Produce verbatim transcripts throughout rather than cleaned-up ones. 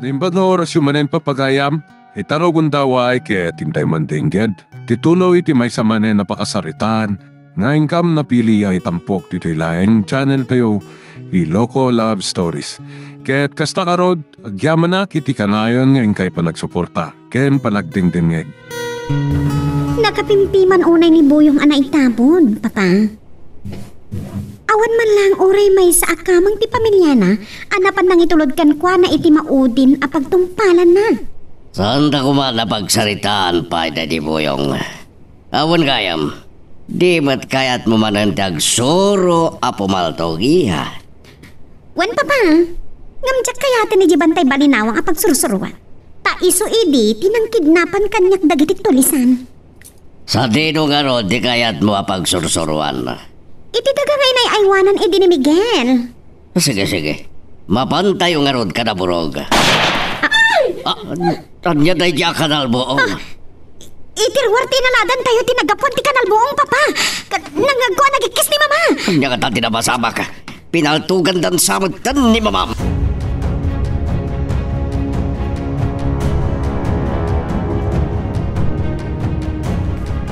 Imbag nga orasyo manen, Papa gayam, ita rugonda, ket intay mandengngeg ti tuloy ti maysa manen a pakasaritaan nga inkam napili a itampok ditoy laeng channel tayo, Iloko Love Stories. Ket kasta ngarud, agyamanak iti kanayon nga inkay panagsuporta ken panagdengdengngeg. Nakapimpiman unay ni Buyong a naitabon, Papa. Awan man laeng uray maysa a kameng ti pamiliana a napan nangitulod kenkuana iti maudin a pagtungpalanna. Saanta koma a pagsaritaan pay daydi, Buyong. Awan gayam, di met kayatmo manen ti agsuro a pumaltogiha. Wen, Papa, ngem diak kayaten idiay bantay balinawang a pagsursuroan. Ta isu idi ti nangkidnapan kaniak dagiti tulisan. Sadino ngarud ti kayatmo a pagsursuroan? Iti daga nga inay-aywanan idi ni Miguel. Sige, sige. Mapantayo ngarud kada Burog. Ay! Ah, ania daydi a kanalbuong? Ah, iti ruar ti inaladantayo ti naggapuan ti kanalbuong, Papa. Ka-, nangngegko a nagikkis ni Mama. Ania ngata ti nabasamak? Pinaltogandan sa metten ni Mamam.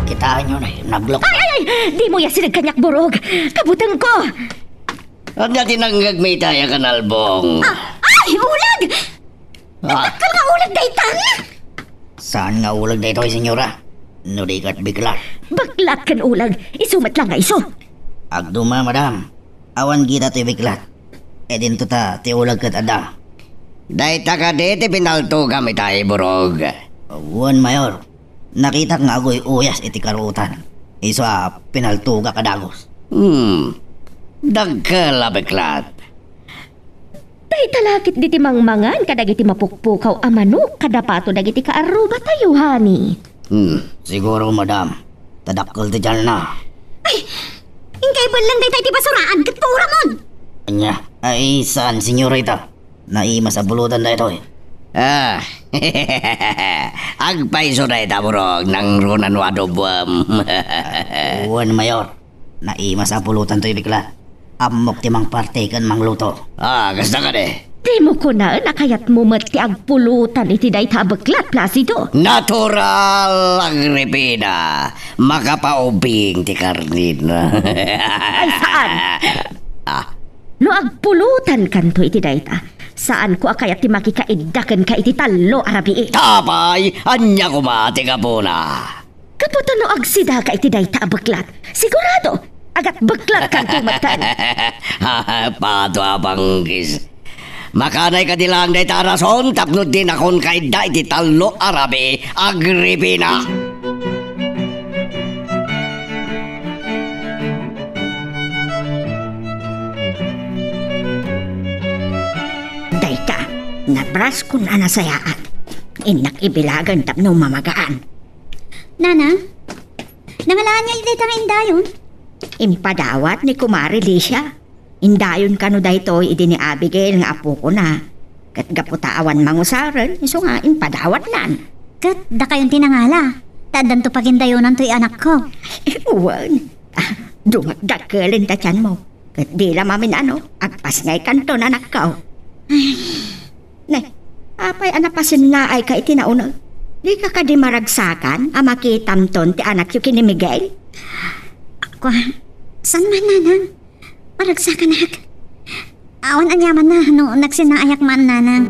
Kitaenyo na, naglok. Ay, ay, ay! Dimo iyasideg kaniak, Burog. Kabutengko. Ania ti nangngegmi itay a kanalbong? Ah, ay, ulag! Ah. Nagdakkel nga ulag daytan! Saan nga ulag daytoy, senyora? No di ket beklat. Beklat ken ulag, isu met laeng nga isu. Agduma, madam. Awan kita toy beklat. Idinto ta ti ulag ket adda. Dayta kadi ti pinaltogam itay, Burog? Wen, Mayor. Nakitak nga aguy-uyas iti karuotan. Isu a pinaltogak a dagus. Hmm. Dakkel a beklat. Dayta la ketdi ti mangmangan kadagiti mapukpukaw a manok kada pato dagiti kaarrubatayo, honey. Hmm. Siguro, madam. Ta dakkel ti tianna. Ay, inkay belleng dayta iti basuraan ket pauramon. Ania? Ay, saan, senyorita? Naimas a pulutan daytoy. Ah. Agpayso dayta, Burog, nangruna no adoboem. Wen, Mayor. Naimas a pulutan toy beklat. Ammok ti mangparte ken mangluto. Ah, kasta kadi. Dimo kunaen a kayatmo met ti agpulutan iti dayta a beklat, Placido. Natural, Agripina. Makapaubing ti karnina. Ay, saan? Ah. No agpulutankanto iti dayta, saanko a kayat ti makikaidda kenka iti tallo a rabii. Apay, ania koma ti gapuna? Gapu ta no agsidaka iti dayta a beklat, sigurado, agatbeklatkanto metten. Pato a panggis. Makanay kadi laeng dayta a rason tapno dinakon kaidda iti tallo a rabii, Agripina. Dayta, nabraskon a nasayaat. Innak ibilagen tapno mamagaan. Nanang, nangalaanyo dayta nga indayon? Impadawat ni Kumare Licia. Indayon kano daytoy idi ni Abigail nga apokona. Ket gapu ta awan mangusaren, isu nga impadawatnan. Ket dakayon ti nangala, ta addanto pagindayonan toy anakko. Wen, ah, dumagdagkelen ta tianmo. Ket di la mamin-ano, agpasngaykanton, anakko. Ay. Ne, apay a napasennaayka iti nauneg? Dika kadi maragsakan a makitamton ti anakyo ken ni Miguel? Kua, saan man, Nanang? Maragsakanak. Awan aniamanna no nagsinnaayak man, Nanang.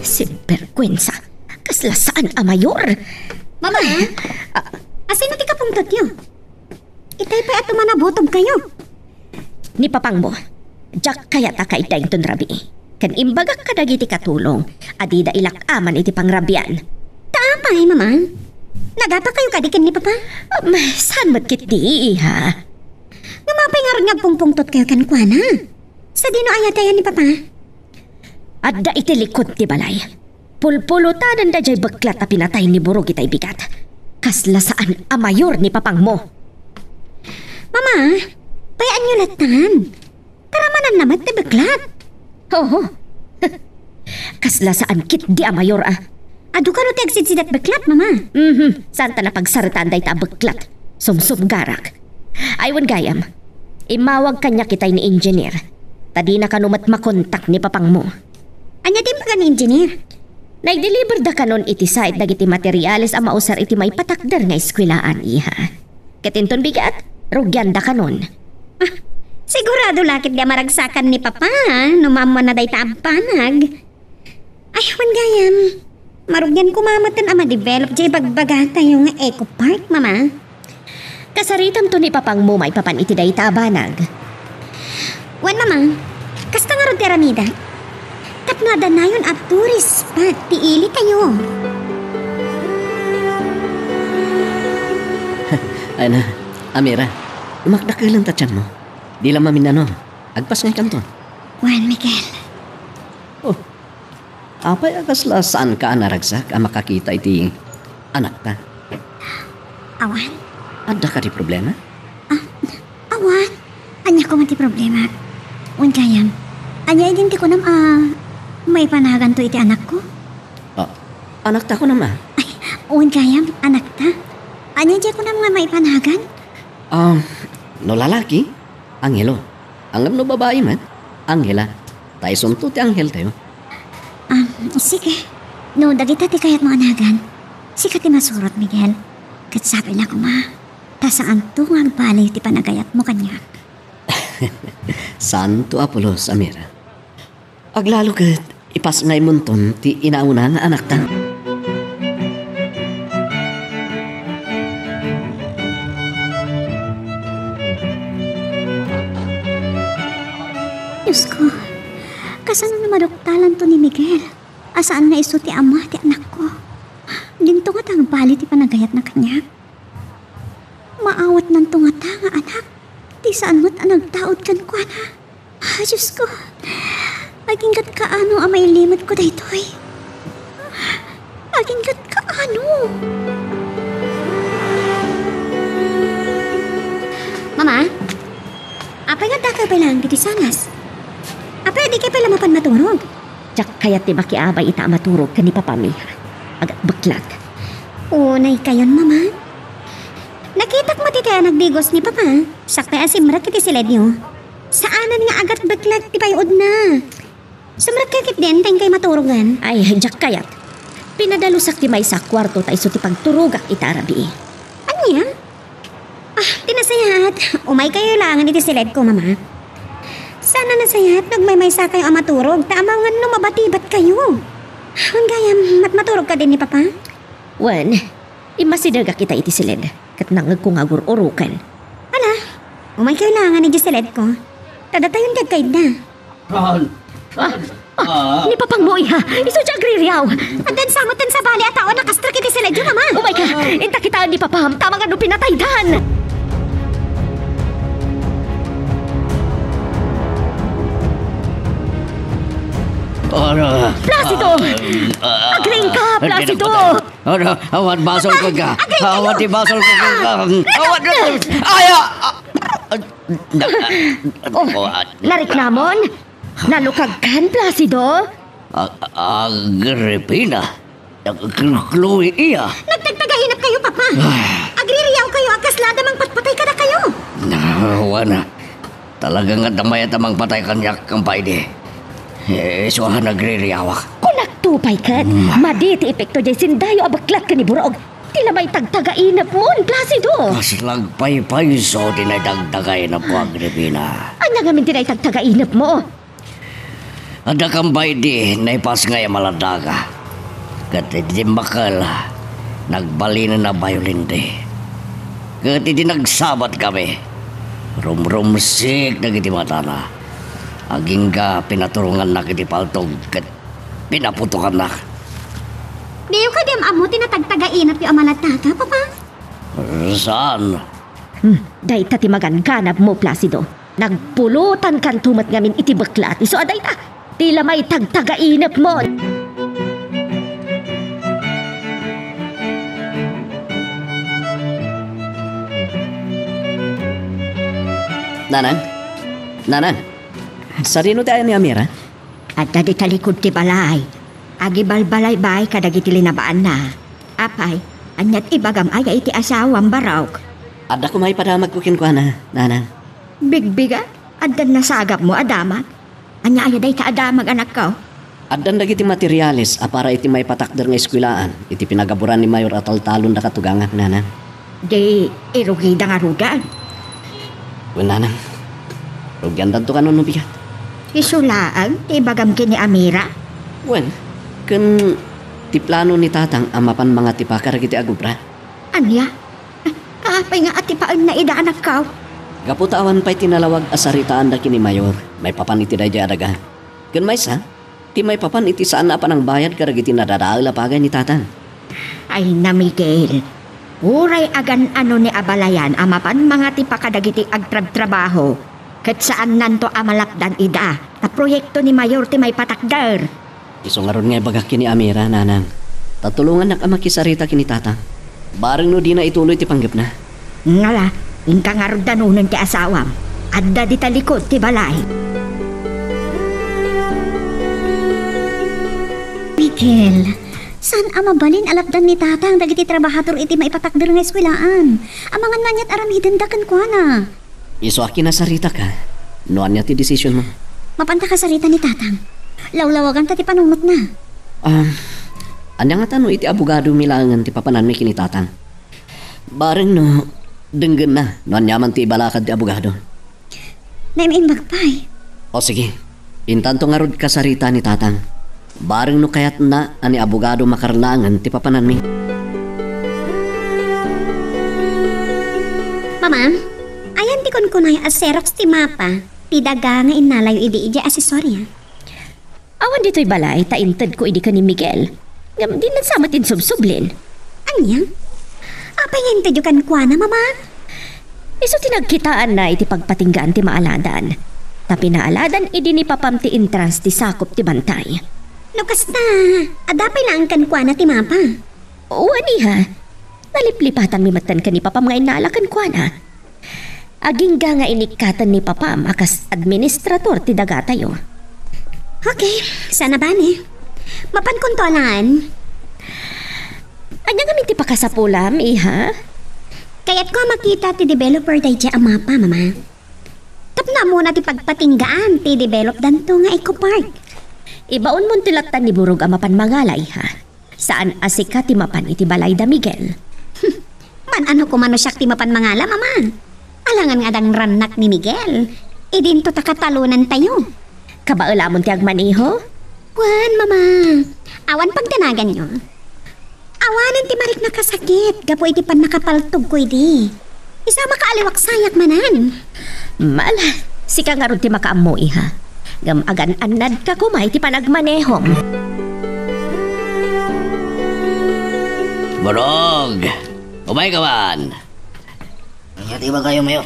Sinberkuensa. Kasla saan a mayor. Mama, ah, asino ti kapungtotyo? Itay pay a tumanabutob kayo. Ni papangmo, diak kayat a kaidda inton rabii. Ken imbagak kadagiti katulong a dida ilak-aman iti pangrabian. Ta apay, Mama? Nagapa kayo kadi ken ni Papa? Um, saan met ketdi, iha? Ngem apay ngarud nga agpungpungtot kayo kenkuana? Sadino aya ti ayan ni Papa? Adda iti likod ti balay. Pulpulutananda jay beklat a pinatay ni Burog itay bigat. Kasla saan a mayor ni papangmo. Mama, bay-anyo lattan. Karamananna met ti beklat. Oo. Kasla saan ketdi a mayor a. Adu kano ti agsidsidat beklat, Mama? Mhm. Saan ta napagsaritaan dayta a beklat. Sumsumgarak. Ay, wen gayam. Immawag kaniak itay ni engineer. Ta dina kano met makontak ni papangmo. Ania ti imbaga ni Engineer? Nagdeliberda kanon iti site dagiti materials a mausar iti maipatakder nga eskuelaan, iha. Ket inton bigat, rugianda kanon. Ah, sigurado la ket di a maragsakan ni Papa no maammoanna dayta a banag. Ay, wen gayam. Marugian koma metten a ma-develop diay bagbagatayo nga eco park, Mama. Kasaritamto ni papangmo maipapan iti dayta a banag. Wen, Mama, kasta ngarud ti aramida. Tapno adda nayon a tourist spot ti ilitayo. Ay na, Amira, umakdakelen ta tianmo. Di la maminano. Agpasngaykanto. Wen, Miguel. Oh, apay a kasla saanka a naragsak a makakita iti anakta? Awan. Adda kadi problema? Ah, awan. Ania koma ti problema? Wen gayam. Ania idin ti kunam a maipanaganto iti anakko? Ah, anakta kunam a? Ay, wen gayam, anakta. Ania diay kunam nga maipanagan? Ah, no lalaki, Angelo. Ngem no babai met, Angela. Ta isunto ti angheltayo. Ah, sige. No dagita ti kayatmo a nagan, sika ti masurot, Miguel. Ket sapay la koma, ta saanto nga agbali ti panagayatmo kaniak. Saanto a pulos, Amira. Aglalo ket ipasngaymonton ti inauna nga anakta. Diosko, kasano no maduktalanto ni Miguel a saan nga isu ti ama ti anakko? Dinto ngata agbali ti panagayatna kaniak. Maawatnanto ngata nga anak ti saan met a nagtaud kenkuana. Ah, Diosko, agingga't kaano a mailimetko daytoy? Agingga't kaano? Mama, apay nga addakayo pay laeng ditoy sanas? Apay a dikayo pay la mapan maturog? Diak kayat ti makiabay ita a maturog ken ni papami. Agatbeklag. Unaykayon, Mama. Nakitak met iti nagdigos ni Papa, sakbay a simrek iti siledyo. Saanen nga agatbeklag ti pay-odna. Sumrekkayo ketdin ta inkay maturogan. Ay, diak kayat. Pinadalusak ti maysa a kuarto ta isu ti pagturogak ita a rabii. Ania? Ah, ti nasayaat, umaykayo laengen iti siledko, Mama. Saan a nasayaat no agmaymaysakayo a maturog ta amangan no mabatibatkayo. Wen gayam, mat-, maturog kadin ni Papa? Wen, immasidegak ita iti siled, ket nangngegko nga agur-uroken. Ala, umaykayo laengen idiay siledko. Ta datayon ti agkayatda. Ah, ah, ni papangmo, iha. Isu ti agririaw. Addan sa met ti sabali a tao a nakastrak iti siledyo, Mama. Umayka, inta kitaen ni papam, ta amangan no pinataydan. Ano? Placido! Ah, ah, Agriing ka, ah, Placido! Ano? Awan basol ka ka. Agriing kayo! Awan ti basol ka ka. Awan. Ay, ah, ah, ah, na-, Oh, ah, nareklamon? Nalukagkan, Placido? Ah, Agripina. Chloe, iya. Nagtagtagainep kayo, Papa. Ah. Agririaw kayo a kasla adda mangpatpatay kadakayo. Awan. Talaga nga adda mayat a mangpatay kaniak, Kampay di. Eh, isu a nagririawak. Kunakto pay ket, Mm. Madi ti epekto diay sindayo a beklat ken ni Burog. Ti la maitagtagainepmon, Placido. Kasla agpaypayso ti naitagtagainepko, Agripina. Ania ngamin ti naitagtagainepmo? Adda, Kampay di, naipasngay a maladaga. Ket iti timmakkel, nagbalinen a bayolente. Ket iti nagsabat kami, rumrumsik dagiti matana. Agingga pinaturongannak iti paltog ket pinaputokannak. Diyo kadi am-ammo ti natagtagainepyo a maladaga, Papa? Saan? Hmm, dayta ti maganganabmo, Placido. Nagpulotankanto met ngamin iti beklat. Isu a dayta ti la maitagtagainepmo. Nanang? Nanang? Sadino ti ayan ni Amira? Adda dita likud ti balay. Agibalbalay-bay kadagiti linabaanna. Apay, ania ti ibagam aya iti asawam, Barok? Adda koma ipadamagko kenkuana, Nanang. Bigbigat, addan nasagapmo a damag. Ania aya dayta a damag, anakko? Addan dagiti materiales a para iti maipatakder nga eskuelaan iti pinagaburan ni Mayor a taltalon dakato, gangak, nanang. Di irugida ngaruden? Wen, nanang. Rugiandanto kano no bigat. Isu laeng ti ibagam ken ni Amira? Wen, ken ti plano ni tatang a mapan mangatipa kadagiti agobra. Ania? Apay nga atipaenna ida, anakko? Gapu ta awan pay ti nalawag a saritaanda ken ni Mayor maipapan iti daydiay a daga. Ken maysa, ti maipapan iti saan a panangbayad kadagiti nadadael a paga ni tatang. Ay na, Miguel. Uray agan-ano ni abalayan a mapan mangatipa kadagiti agtrabtrabaho, ket saannanto a malapdan ida ta proyekto ni Mayor ti maipatakder. Isu ngarud nga ibagak ken ni Amira, nanang. Ta tulongannak a makisarita ken ni tatang. Bareng no dina ituloy ti panggepna. Ngala, inka ngarud danonen ti asawam. Adda dita likod ti balay. Miguel, saan a mabalin a lapdan ni tatang dagiti trabahador iti maipatakder nga eskuelaan? Amangan no ania't aramidenda kenkuana. Isu a kinasaritaka no ania ti desisionmo. Mapanta kasarita ni tatang. Lawlawaganta ti panunotna. Ah, ania ngata no iti abogadomi laengen ti papananmi ken ni tatang? Bareng no denggenna no aniaman ti ibalakad ti abogado. Naim-imbag pay. O sige, intanto ngarud kasarita ni tatang. Bareng no kayatna a ni abogado makarnaangen ti papananmi. Mama, ayan ti kunkunay a Xerox ti mapa ti daga nga innalayo idi idiay asesoria. Awan ditoy balay ta intedko idi ken ni Miguel. Ngem dinnan sa met insubsublin. Ania? Apay nga intedyo kenkuana, Mama? Isu ti nagkitaanna iti pagpatinggaan ti maaladan. Ta pinaaladan idi ni papam ti entrance ti sakop ti bantay. No kasta, adda pay laeng kenkuana ti mapa? Wen, iha. Naliplipatanmi metten ken ni papam nga innala kenkuana. Agingga nga inikkaten ni papam a kas administrator ti dagatayo. Okay, sana bani. Mapankonto alaen. Ania ngamin ti pakasapulam, iha? Kayatko a makita ti developer daydiay a mapa, Mama. Tapno ammona ti pagpatinggaan ti developdanto nga Eco Park. Ibaonmon ti lattan ni Burog a mapan mangala, iha. Saan a sika ti mapan iti balayda, Miguel. Man-ano koma no siak ti mapan mangala, Mama? Alangan nga adda rannak ni Miguel. Idinto ta katalonantayo. Kabaelamon ti agmaneho? Wen, Mama. Awan pagdanaganyo. Awanen ti mariknak a sakit gapu iti pannakapaltogko idi. Isu a makaaliwak sayak manen. Mala, sika ngarud ti makaammo, iha. Ngem agan-annadka koma iti panagmanehom. Burog! Umayka man! Ania ti ibagayo, Mayor?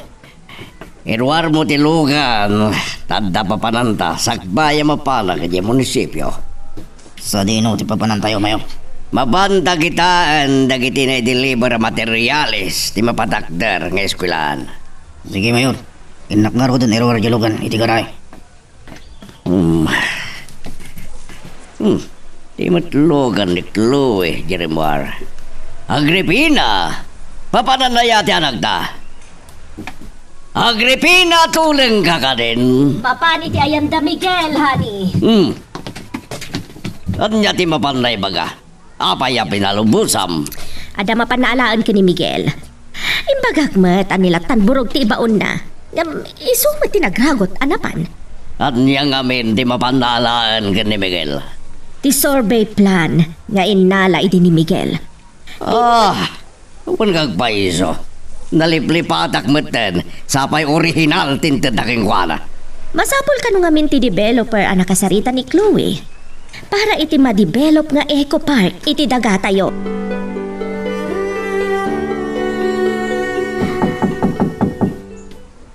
Iruarmo ti lugan, ta adda papananta sakbay a mapanak idiay munisipio. Sadino ti papanantayo, Mayor? Mapanta kitaen dagiti naideliver a materiales ti mapatakder nga eskuelaan. Sige, Mayor. Innak ngaruden iruar diay lugan iti garahe. Hmm. Hmm. Ti met lugan ni Chloe, Jeremar. Agripina! Papananna aya ti anakta? Agripina, tulengka kadin? Mapan iti ayanda, Miguel, honey. Hmm. Ania ti mapan a ibaga? Apay a pinalubosam? Adda mapan alaen ken ni Miguel. Imbagak met a ni lattan Burog ti ibaonna. Ngem isu met ti nagragut a napan. Ania ngamin ti mapan alaen ken ni Miguel? Ti survey plan nga innala idi ni Miguel. Ah, wen nga agpaiso. Naliplipatak metten, sapay orihinal ti intedda kenkuana. Masapul kano ngamin ti developer a nakasarita ni Chloe para iti ma-develop nga eco park iti dagatayo.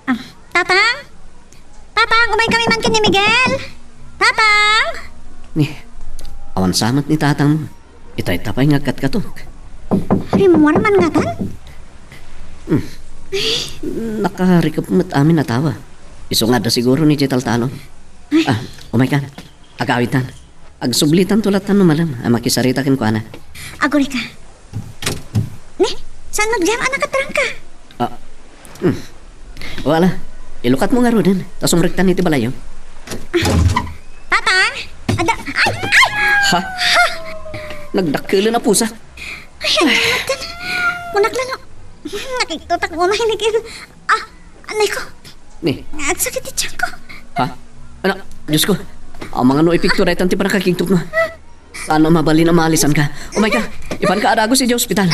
Ah, Tatang? Tatang, umaykami man ken ni Miguel? Tatang? Ni, awan sa met ni tatang. Itay ta pay nga agkatkatok. Rimmuar man ngatan? Hmm. Nakarikep met amin a tawa. Isu nga adda siguro ni Jetal Talon. Ay. Ah, umaykan. Agawitan. Agsublitanto lattan no malem a makisarita kenkuana. Agurayka. Ne, saan met gayam a nakatrangka? Ah, hmm. Wala. Ilukatmo ngaruden, ta sumrektan iti balayo. Ah, Ha? Nagdakkel a pusa. Ay, ano naman? Munak lang. Nakiktutak mo, mahinig yun. Ah, anay ko. Ni? Agsakit ti tiyan ko. Ha? Anak, Diyos ko. Amangan no epekto daytan ti pannakakigtot na. Saan a mabalin a maalisanka? Umayka. Ipanka a dagus idiay ospital.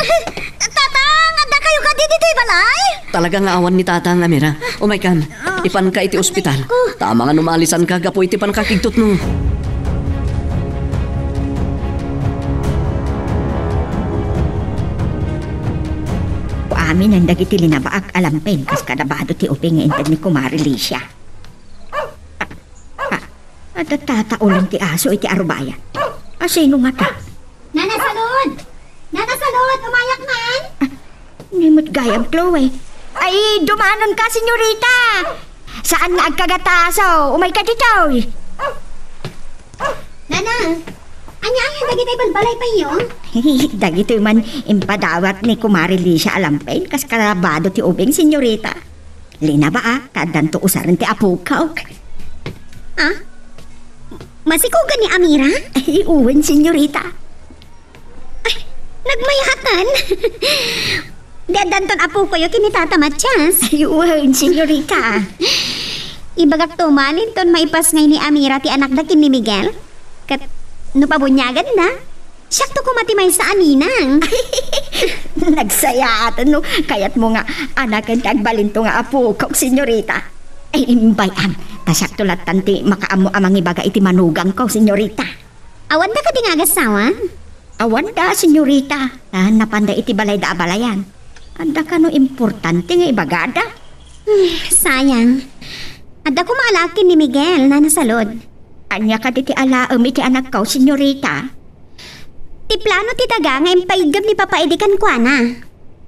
Tatang, adda kayo kadi ditoy balay? Talaga nga awan ni Tatang, Amira. Umaykan. Ipanka iti ospital. Ta amangan no maalisanka gapu iti pannakakigtotmo. Amin dagiti linabaak a lampin kas kada bado ti ubing nga inted ni Kumare Licia. Ah, ah, adda tataolan ti aso iti arubayan. Asino ngata? Nana Salud! Nana Salud, umayak man! Ah, ni met gayam, Chloe. Ay, dumanonka, senyorita! Saan nga agkagataso? Umayka ditoy! Nana, ania, ania dagiti balbalay pay yo? Dagitoy man impadawat ni Kumare Licia a lampin, kas kada bado ti ubing, senyorita. Linaba, a, ta addanto usaren ti apok. Ah? Masikogan ni Amira? Ay, wen, senyorita. Ay, nagmayatan. Di addanton apokayo ken ni Tata Matias? Ay, wen, senyorita. Ibagakto man inton maipasngay ni Amira ti anakda ken ni Miguel. Ket no pabuniaganna, siakto koma ti maysa a ninang. Nagsayaaten no kayatmo nga anaken ti agbalinto nga apokok, senyorita. Ay, imbay-am, ta siakto lattan ti makaammo a mangibaga iti manugangko, senyorita. Awanda kadi nga agassawa? Awanda, senyorita. Ta napanda iti balayda a balayan. Adda kano importante nga ibagada? Ay, sayang. Adda koma alaak ken ni Miguel, Nana Salud. Ania kadi ti alaem iti anakko, senyorita? Ti plano ti daga nga impaiggep ni Papa Eddie kenkuana.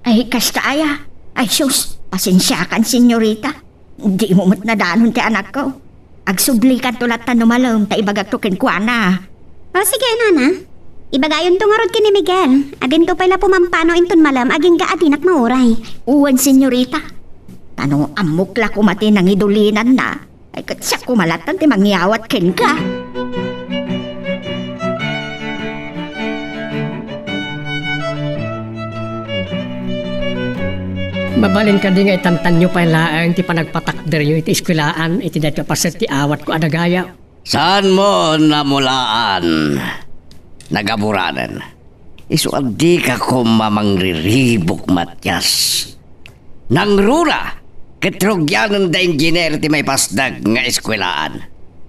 Ay, kasta aya. Ay, sus, pasensiakan, senyorita. Dimo met nadanon ti anakko. Agsublikanto latta no malem ta ibagakto kenkuana. O, sige, nana. Ibagayonto ngarud ken ni Miguel. Adinto pay la pumampano inton malem agingga a dinak mauray. Wen, senyorita. Ta no ammok la koma ti nangidulinanna, ay, ket siak koma latta ti mangyawat kenka. Mabalin kadi nga itantanyo pay laeng ti panagpatakderyo iti eskuelaan iti daytoy a paset ti awatko a dagayaw? Saanmo namulaan, nagaburanen. Isu a dika koma mangriribuk, Matias. Nangruna ket rugianen da engineer ti maipasdek nga eskuelaan.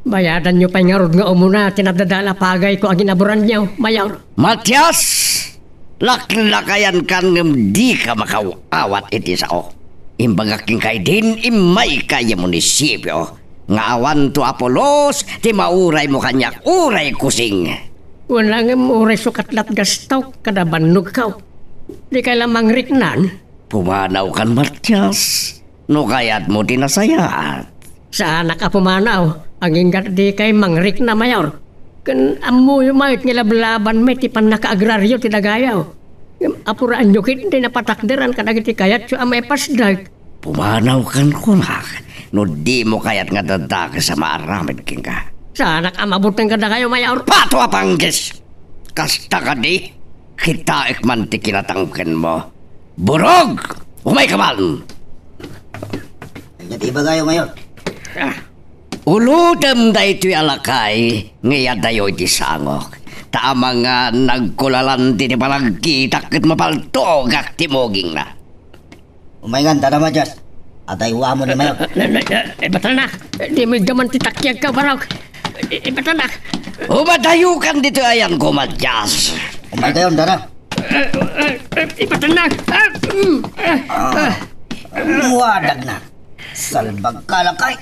Bayadanyo pay ngarud nga umuna ti nadadal a pagayko a ginaburanyo, Mayor. Matias! Laklakayankan ngem dika makaw-awat iti sao. Imbagak kenka idin immayka idiay munisipio nga awanto a pulos ti mauraymo kaniak uray kusing. Wen la ngem uray sukat lat gastok kada bannogko. Dikay la mangriknan? Pumanawkan, Matias, no kayatmo ti nasayaat. Saanak a pumanaw, agingga dikay mangrikna, Mayor. Ken ammoyo met nga lablabanmi ti pannakaagraryo ti dagayaw. Ngem apuraanyo ketdi napatakderan kadagiti kayatyo a maipasdek. Pumanawkan kunak, no dimo kayat nga dadakes a maaramid kenka. Saanak a mabuteng kadakayo, Mayor. Pato a panggis! Kasta kadi, kitaek man ti kinatangkenmo. Burog! Umayka man! Ania ti ibagayo, Mayor? Ah. Ulodem daytoy a lakay nga iyadayo iti sangok. Ta amangan nagkulalan ti panagkitak ket mapaltogak ti mugingna. Umaykan, Tata Matias. Adayuamon ni Mayor. Eh, eh, eh, eh, batalnak. Dimo iddaman ti takiagko, barok. Eh, eh, batalnak. Umadayokan ditoy ayanko, Matias. Umaykayon, Tata. Eh, eh, eh, ipatannak. Ah, mm, ah, ah. Muadagna. Salbagka, lakay.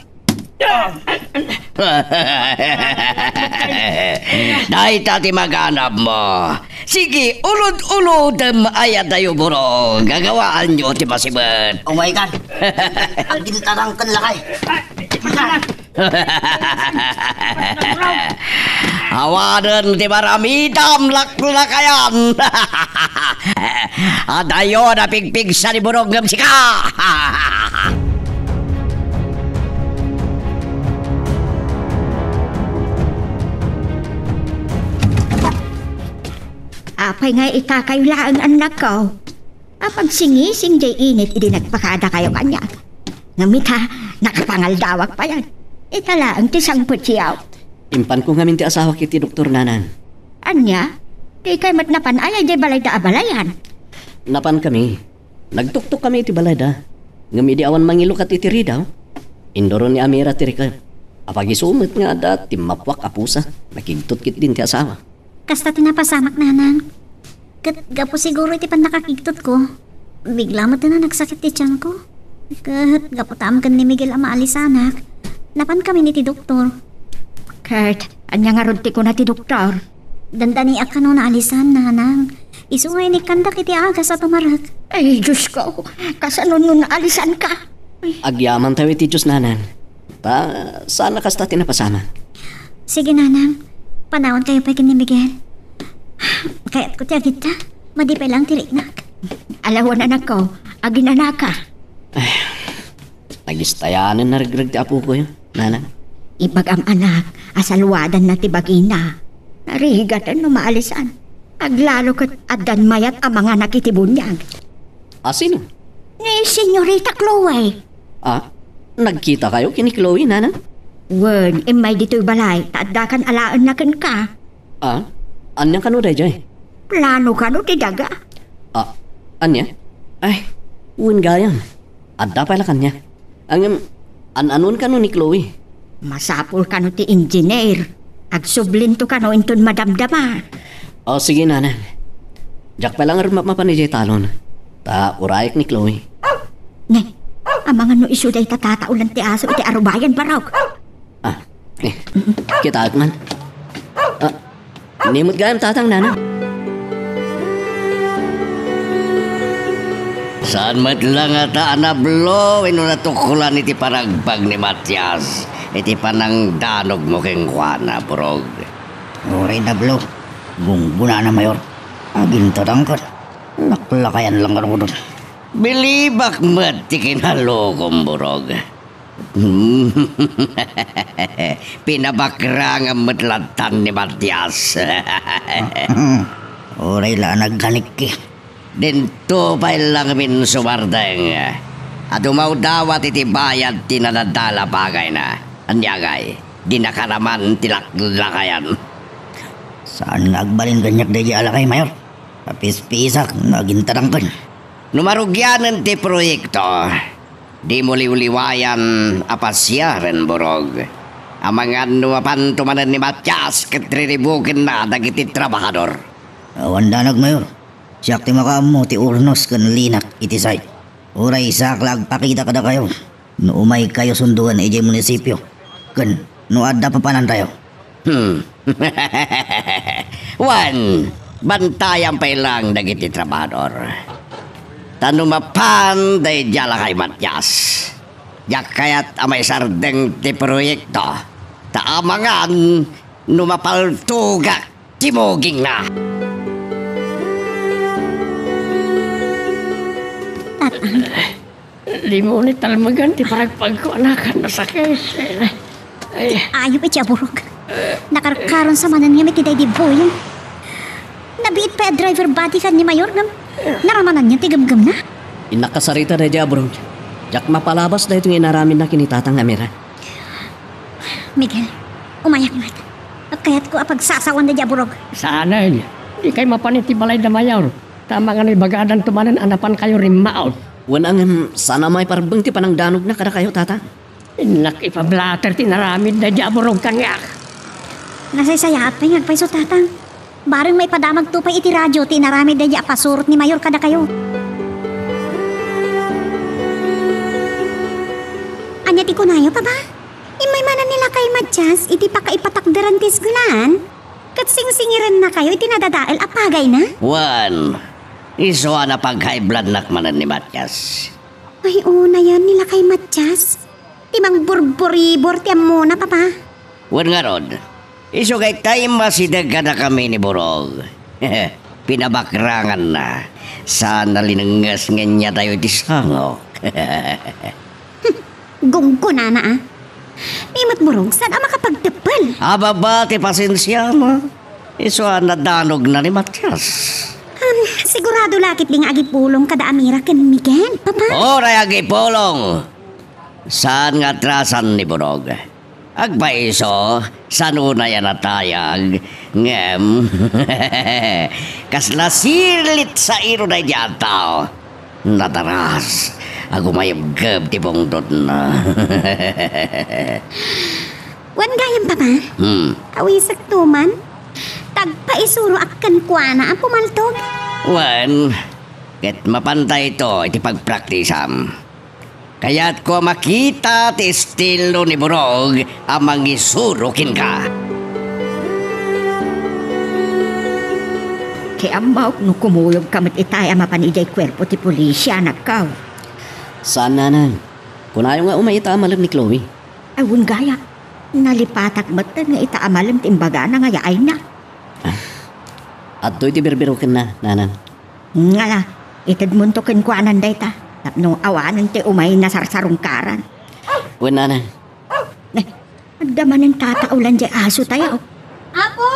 Dayta ti maganabmo. Sige, ulod-ulodem ay adayo, Burog. Gagawaanyo ti masibet. Umaykan. Agin tarangken, lakay. Awanen ti maramitam, laklakayan. Adayo napigpigsa ni Burog ngem sika. Apay nga itakayo laeng, annakko? Apagsingising jay init idi nagpakadakayo kaniak. Ngem ita, nakapangaldawak payen. Ita laeng ti sangpetyo. Impanko ngamin ti asawak iti doktor, nanang. Ania? Dikay met napan aya jay balayda a balayan? Napankami. Nagtuktokkami iti balayda. Ngem idi awan mangilukat iti ridaw, induron ni Amira ti riket. Apagisu met nga adda timmapuak a pusa. Nakigtot ketdin ti asawa. Kasta ti napasamak, nanang. Ket gapu siguro iti pannakakigtotko, bigla met a nagsakit ti tianko. Ket gapu ta ammo ken ni Miguel a maalisanak, napankamin iti doktor. Ket ania ngarud ti kuna ti doktor? Dandaniak kano naalisan, nanang. Isu nga inikkandak iti agas a tumarek. Ay, Diosko, kasano no naalisanka? Agyamantayo iti Dios, nanang. Ta, saan a kasta ti napasamak. Sige, nanang. Panawankayo pay ken ni Miguel. Kayatko ti agitta. Madi pay laeng ti riknak. Alawan, anakko. Aginanaka. Ay, nagistayanen naregreg ti apokoyo, nanang. Ibagam, anak, a saluadanna ti bagina. Narigaten no maalisan. Aglalo ket addan mayat a manganak iti buniag. A sino? Ni Senyorita Chloe. Ah, nagkitakayo ken ni Chloe, nanang? Wen, immay ditoy balay, ta addakan alaenna kenka. Ah, ania kano daydiay? Plano kano ti daga? Ah, ania? Ay, wen gayam. Adda pay la kaniak. Ngem, an-anuan kano ni Chloe? Masapul kano ti engineer. Agsublento kano inton madamdama. O, sige, nanang. Diak pay la ngarud mapmapan idiay talon. Ta urayek ni Chloe. Ne, amangan no isu dayta tataolan ti aso iti arubayan, Barok. Ah, eh, kitaek man. Ah, ni met gayam, tatang, nanang. Saan met la ngata a nablo wenno natukolan iti panagpag ni Matias iti panangdanogmo kenkuana, Burog? Uray nablo, gunggonana, Mayor. Agintadangkan, laklakayan lang ngaruden. Bilibak met ti kinalukom, Burog. Pinabakrangam met lattan ni Matias. Uray la a nagkanikki. Dinto pay la ngamin sumardeng a dumawdawat iti bayad ti nadadala a pagayna. Ania ngay, dinaka naman ti laklakayan. Saan nga agbalin kaniak daydiay a lakay, Mayor. Papispisak no agintadangkan. No marugianen ti proyekto, dimo liwliwayan a pasiaren, Burog. Amangan no mapanto manen ni Matias ket riribukenna dagiti trabahador. Awan danag, Mayor. Siak ti makaammo ti urnos ken linak iti site. Uray siak la agpakita kadakayo no umaykayo sundoen idiay munisipio ken no adda papanantayo. Hmm. Wen, bantayam pay lang dagiti trabahador. Ta no mapan daydiay a lakay Matias, diak kayat a maisardeng ti proyekto. Ta amangan no mapaltogak ti mugingna. Tatang. Dimo ni talmegan ti panagpagko, anak, nasakit. Ay. Ayup iti aburog. Nakarkaron sa manen nga miti daydi boyong. Nabiit pay a driver body kan ni Mayor ngem naramananna ti gemgemna. Innak kasarita daydi aburog. Diak mapalabas daytoy nga inaramidna ken ni Tatang Amira. Miguel, umayak met. Kayatko a pagsasawan daydi aburog. Saanen. Dikay mapan iti balay da Mayor. Ta amangan no ibagadanto manen a napankayo rimmaon. Wen a ngem, saan a maiparebbeng ti panangdanogna kadakayo, Tatang. Innak ipablatter ti inaramid daydi aburog kaniak. Nasaysayaat pay nga agpayso, Tatang. Bareng maipadamagto pay iti radio ti inaramid daydi a pasurot ni Mayor kadakayo. Ania ti kunayo, Papa? Immay manen ni lakay Matias iti pakaipatakderan ti eskuelaan? Ket singsingirennakayo iti nadadael a pagayna? Wen, isu a napag-high bloodnak manen ni Matias. Ay, unayen ni lakay Matias. Ti mangburburibor ti ammona, Papa. Wen ngarud, isu dayta immasideg kadakami ni Burog. Pinabakranganna. Saan a linengnges nga inyatayo iti sangok. Gunggonana, a. Ni met Burog, saan a makapagteppel? Ababa ti pasensiam. Isu a nadanogna ni Matias. Um, sigurado la ketdi nga agipulong kada Amira ken Miguel, Papa? Uray agipulong. Saan nga atrasan ni Burog. Agpaiso, saan unay a natayag, ngem kasla silit sa iro daydi a tao. Nataras, agumayabgab ti bungtotna. Wen gayam, Papa? Hmm. Awisekto man? Tagpaisuroak kenkuana a pumaltog? Wen, ket mapanta ito iti pagpraktisam. Kayatko a makita ti estilo ni Burog a mangisuro kenka. Ti ammaok no kumuyogka met itay a mapan idiay kuerpo ti pulis, anakko. Saan, Nanang. Kunayo nga umay ita a malem ni Chloe. Ay, wen gayam. Nalipatak met nga ita a malem ti imbagana nga yaayna. Ah, adtoy ti birbirokenna, Nanang. Ngala, itedmonto kenkuana dayta, tapno awanen ti umay nasarsarungkaran. Wen, Nanang. Eh, adda manen tataolan diay asotayo. Apo!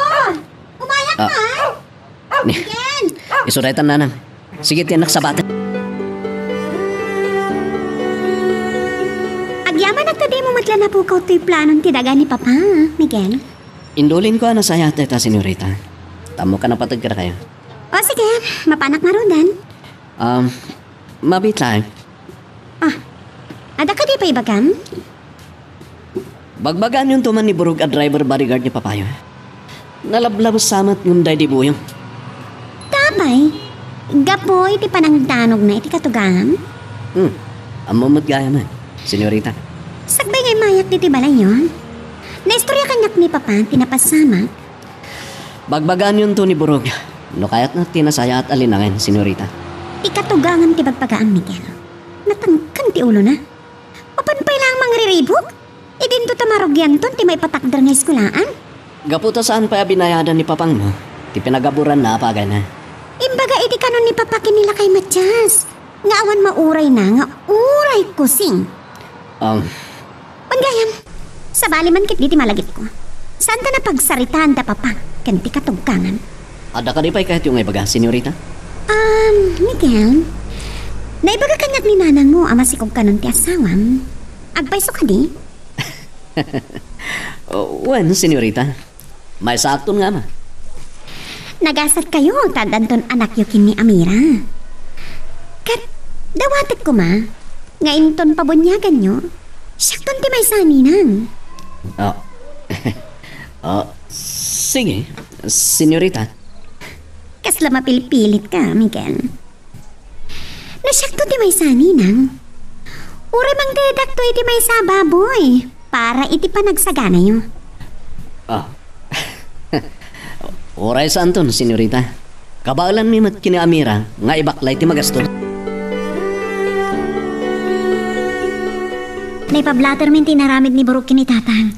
Umayak Ah. ka! Ni, Ken! Isu daytan, Nanang. Sige, ti annak sabaten. Agyamanak ta dimo met la napukaw toy planon ti daga ni Papa, Miguel. Indulinko a nasayaat dayta, senyorita. Tapno ka napateg kadakayo. O, sige. Mapanak ngaruden. Um, mabiit laeng. Ah, adda kadi pay ibagam? Bagbagaanyonto man ni Burog a driver bodyguard ni Papayo. Nalablabes sa met ngem daydi buyo. Apay, gapu iti panangdanogna iti katugangan? Hmm, ammom met gayamen, senyorita. Sakbay nga immayak ditoy balayyo, naistorya kaniak ni Papa ti napasamak. Bagbagaanyonto ni Burog no kayatna ti nasayaat a linangen, senyorita. Ti katugangan ti bagbagaam, Miguel. Natangken ti ulona. Mapan pay laeng mangriribuk? Idinto ta marugianton ti maipatakder nga eskuelaan? Gapu ta saan pay a binayadan ni Papangmo ti pinagaburanna a pagayna. Imbaga iti kanon ni Papa ken ni lakay Matias nga awan maurayna nga uray kusing. Um, Wen gayam, sabali man ketdi ti malagipko. Saanta napagsaritaan da Papa ken ti katugangan. Adda kadi pay kayatyo nga ibaga, senyorita? Um, Miguel, naibaga kaniak ni nanangmo a masikog kanon ti asawam. Agpayso kadi? Oh, wen, senyorita. Maysaakton nga ama. Nagasatkayo ta addanton anakyo ken ni Amira. Ket dawatek koma nga inton pabuniaganyo, siakton ti maysa a ninang. Ah. Ah, sige, senyorita. Kasla mapilpilitka, Miguel. No siakto ti maysa a ninang, uray mangtedakto iti maysa a baboy para iti panagsaganayo. Ah. Uray saanton, senyorita. Kabaelanmi met ken ni Amira nga ibaklay ti magastos. Naipablatermin ti inaramid ni Burog ken ni Tatang.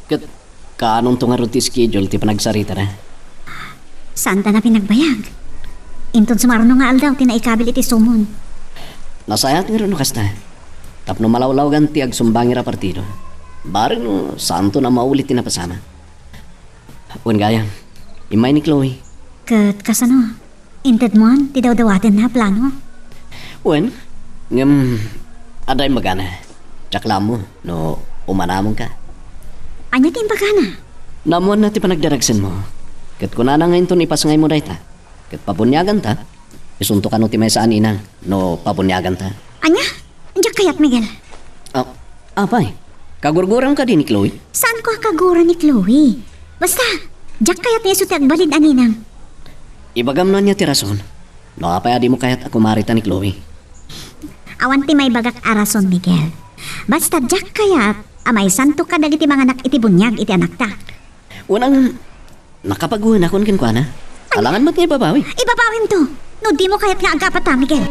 Ket kaanonto ngarud ti schedule ti panagsaritada? Saanta a pinagbayag. Inton sumarno nga aldaw ti naikabil iti sumon. Nasayaat ngarud no kasta. Tapno malawlawgan ti agsumbangira a partido. Bareng no saanton a maulit ti napasamak. Wen gayam, immay ni Chloe. Ket kasano? Intedmon ti dawdawatenna a plano? Wen, ngem adda imbagana. Diak la ammo no umanamonka. Ania ti imbagana? Naammoanna ti panagdaragsenmo. Ket kunana nga inton ipasngaymo dayta, ket pabuniaganta, isunto kano ti maysa a ninang no pabuniaganta. Ania? Diak kayat, Miguel. Ah, apay, kagurguram kadi ni Chloe? Saanko a kagura ni Chloe. Basta, diak kayat nga isu ti agbalin a ninang. Ibagam no ania ti rason. No apay a dimo kayat a kumarita ni Chloe? Awan ti maibagak a rason, Miguel. Basta diak kayat a maisanto kadagiti manganak iti buniag iti anakta. Unang nakapaguhenakon kenkuana. Alangan met nga ibabawi. Ibabawimto. No dimo kayat nga agapata, Miguel.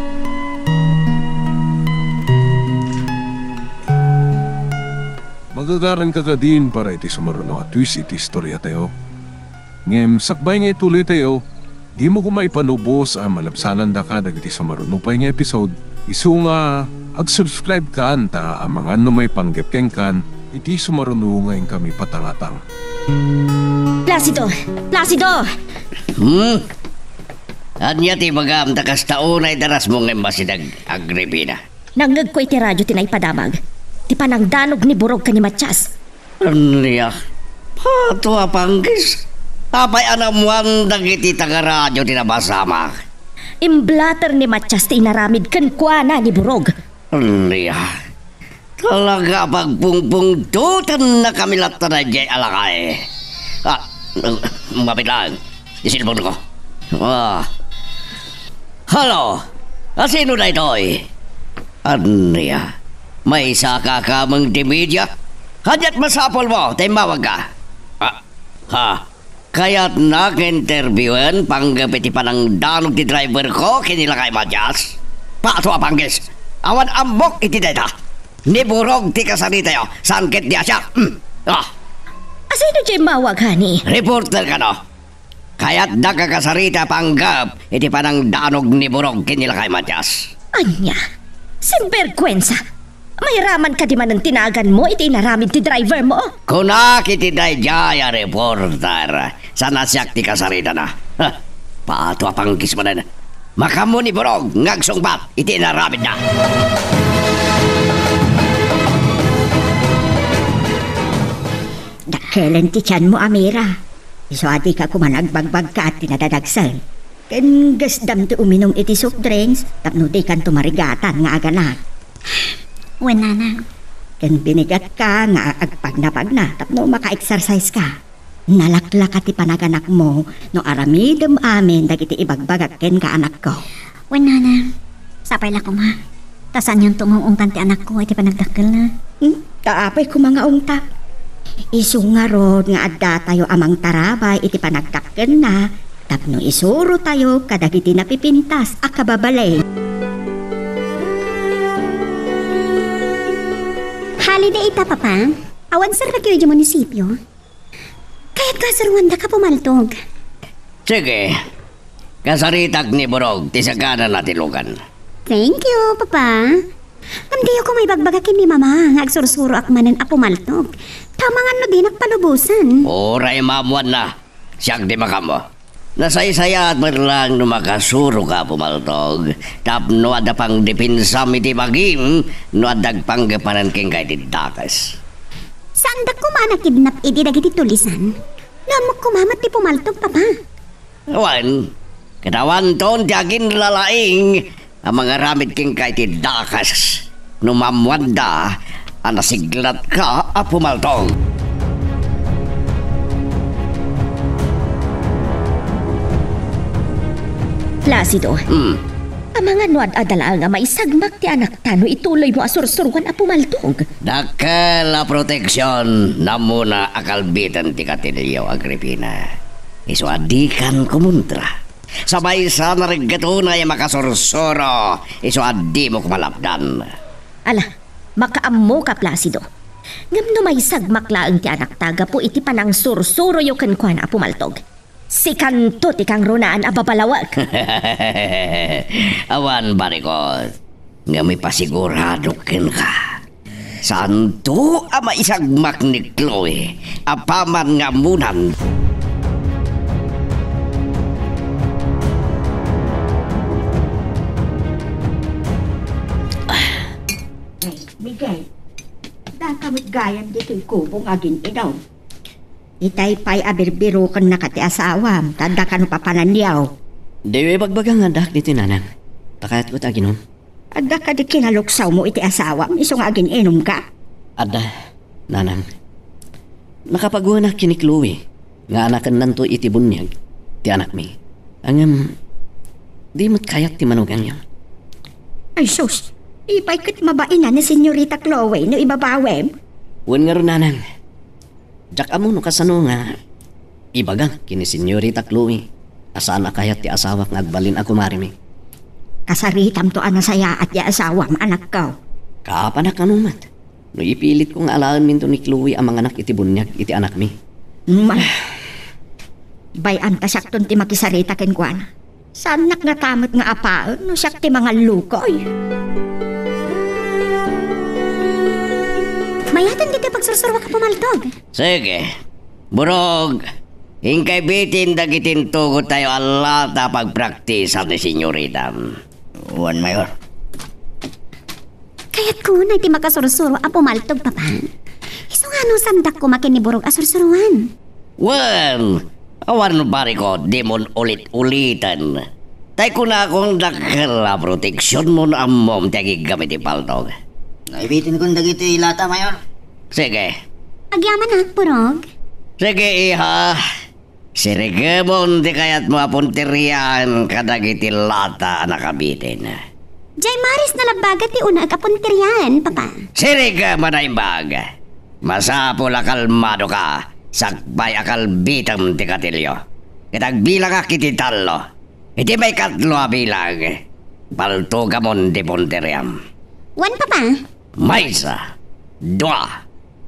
Magagaranka kadin para iti sumaruno a twist iti istoriatayo. Ngem sakbay nga ituloytayo, dimo koma ipanubos a malabsanandaka dagiti sumaruno pay nga episode, isu nga ag-subscribe kan ta amangan no maipanggep kenkan iti sumaruno nga inkami patangatang. Placido! Placido! Hmm? Ania ti ibagam ta kasta unay darasmo nga immasideg, Agripina? Nangngegko iti radio ti naipadamag. Ti panangdanog ni Burog ken ni Matias. Ania? Pato a panggis? Apay a naammoan dagiti taga-radio ti nabasama? Imblater ni Matias ti inaramid kenkuana ni Burog. Ania? Talaga a pagpungpungtotennakami latta daydiay a lakay. Ah, mapit laeng. Ti cellphone ko. Ah. Hello? Asino daytoy? Ania? Maysa ka kameng ti media? Ania ti masapulmo ta immawagka? Ah, ha? Kayatnak nga interbiuen panggep iti panangdanog ti driver ko ken ni Lakay Matias? Pato a panggis! Awan ammok iti dayta! Ni Burog ti kasaritayo, saan ket ni Asia. Hmm. Ah. Asino diay immawag, honey? Reporter kano? Kayatdak a kasarita panggep iti panangdanog ni Burog ken ni Lakay Matias. Ania? Sinbergwensa! Mairaman kadi manen ti naganmo iti inaramid ti driver mo? Kunak iti daydiay a reporter, saan a siak ti kasaritana. Heh, pato a panggis manen. Makaammo ni Burog nga agsungbat iti inaramidna. Dakkelen ti tianmo, Amira. Isu a dika koma nagbagbagkat ti nadadagsen. Ken gasdam ti uminum iti soft drinks tapno dikanto marigatan nga aganat. Wen, nanang. Ken binigatka nga agpagnapagna tapno maka-exercise ka. Nalaklaka ti panaganakmo no aramidem amin dagiti ibagbagak kenka, anakko. Wen, nanang. Sapay la koma. Ta saanyonto nga ung-ungtan ti anakko iti panagdakkelna. Hmm? Ta apay koma nga ungta? Isu ngarud nga addatayo a mangtarabay iti panagdakkelna tapno isurotayo kadagiti napipintas a kababalin. Holiday ita, Papa? Awan serrekyo idiay munisipio? Kayatko a suruandaka a pumaltog. Sige. Kasaritak ni Burog ti saganana ti lugan. Thank you, Papa. Ngem diyo koma ibagbaga ken ni Mama nga agsursuroak manen a pumaltog. Ta amangan no dinak palubosan. Uray maammoanna. Siak ti makaammo. Nasaysayaat met laeng no makasuroka a pumaltog tapno adda pangdepensam iti bagim no adda agpanggep manen kenka iti dakes. Saandak koma a nakidnap idi dagiti tulisan? No ammok koma met ti pumaltog, Papa. Wen, ket awanton ti aginlalaing a mangaramid kenka iti dakes no maammoanda a nasiglatka a pumaltog. Placido, Hmm. amangan no ad-adda laeng a maisagmak ti anakta no ituloymo a sursuroan a pumaltog. Dakkel a proteksion, ammona a kalbitan ti katilio, Agripina. Isu a dikan kumontra. Sa maysa, nareggeto unay a makasursuro, isu a dimo koma lapdan. Ala, makaammoka, Placido. Ngem no maisagmak laeng ti anakta gapu iti panangsursuroyo kenkuana a pumaltog, sikanto ti kangrunaan a babalawek. Awan, barikot. Ngem ipasiguradok kenka. Saanto a maisagmak ni Chloe apaman nga ammonan. Miguel, daka met gayam ditoy kubo nga agin-inom. Itay pay a birbirokennaka ti asawam, ta adda kano papananyo. Diyo ibagbaga nga addaak ditoy, nanang. Ta kayatko ti aginom. Adda kadi kinaluksawmo iti asawam isu nga agin-inumka? Adda, nanang. Nakapaguanak ken ni Chloe nga anakennanto iti buniag ti anakmi. Ngem, di met kayat ti manuganyo. Ay sus, ipay ket mabainan ni Senyorita Chloe no ibabawem? Wen ngarud, nanang. Diak ammo no kasano nga ibagak ken ni Senyorita Chloe a saan a kayat ti asawak nga agbalin a kumarimi. Kasaritamto a nasayaat ti asawam, anakko. Kaapanak kano met no ipilitko nga alaenminto ni Chloe a manganak iti buniag iti anakmi. May, bay-am ta siakton ti makisarita kenkuana. Saannak ngata met nga apaen no siak ti mangallukoy. Mayaten ditoy pagsursuroak a pumaltog. Sige. Burog, inkay bitin dagiti intugottayo a lata a pagpraktisan ni Señorita. Wen, Mayor. Kayatko na iti makasursuro a pumaltog, Papa. Isu nga no sandak koma ken ni Burog a sursuroan. Wen, awan no barikot, dimon ulit-uliten. Tay kunakon dakkel a proteksionmo no ammom ti agigam iti paltog. Naibitinkon dagiti lata, Mayor. Sige. Agyamanak, Burog. Sige, iha. Sirigemon ti kayatmo a punterian kadagiti lata a nakabitin. Jay Maris nalabbaga ti unaek a punterian, Papa. Sirigemon a imbag. Masapul a kalmadoka, sakbay a kalbitem ti katilio. Ket agbilangak iti tallo. Iti maikatlo a bilang, paltugamon ti punteriam. Wen, Papa. Maysa, dua,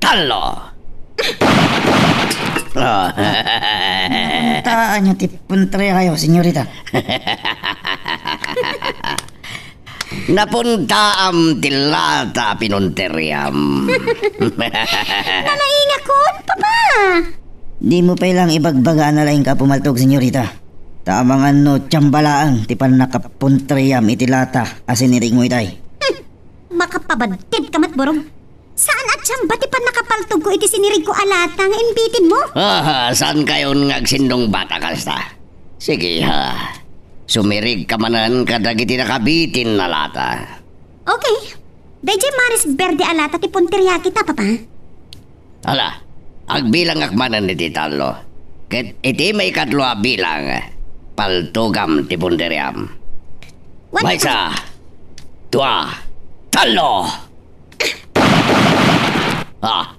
tallo. Taanyo ti punteriayo, Señorita. Napuntaam ti lata a pinunteriam. Nalaingakon, Papa! Dimo pay lang ibagbaga a nalaingka a pumaltog, Señorita. Ta amangan no tiamba laeng ti pannakapunteriam iti lata a sinirigmo itay. Hmm. Makapabaddit ka met, Burog. Saan a tiamba ti pannakapaltogko iti sinirigko a lata nga imbitinmo? Ah, saankayon nga agsindungbat a kasta? Sige, ha. Sumirigka manen kadagiti nakabitin a lata. Okay. Daydiay Maris Berde a lata ti punteriak ita, Papa. Ala, agbilangak manen iti tallo. Ket iti maikatlo a bilang, paltugam ti punteriam. Wen, Papa. Maysa, dua, tallo! Ah.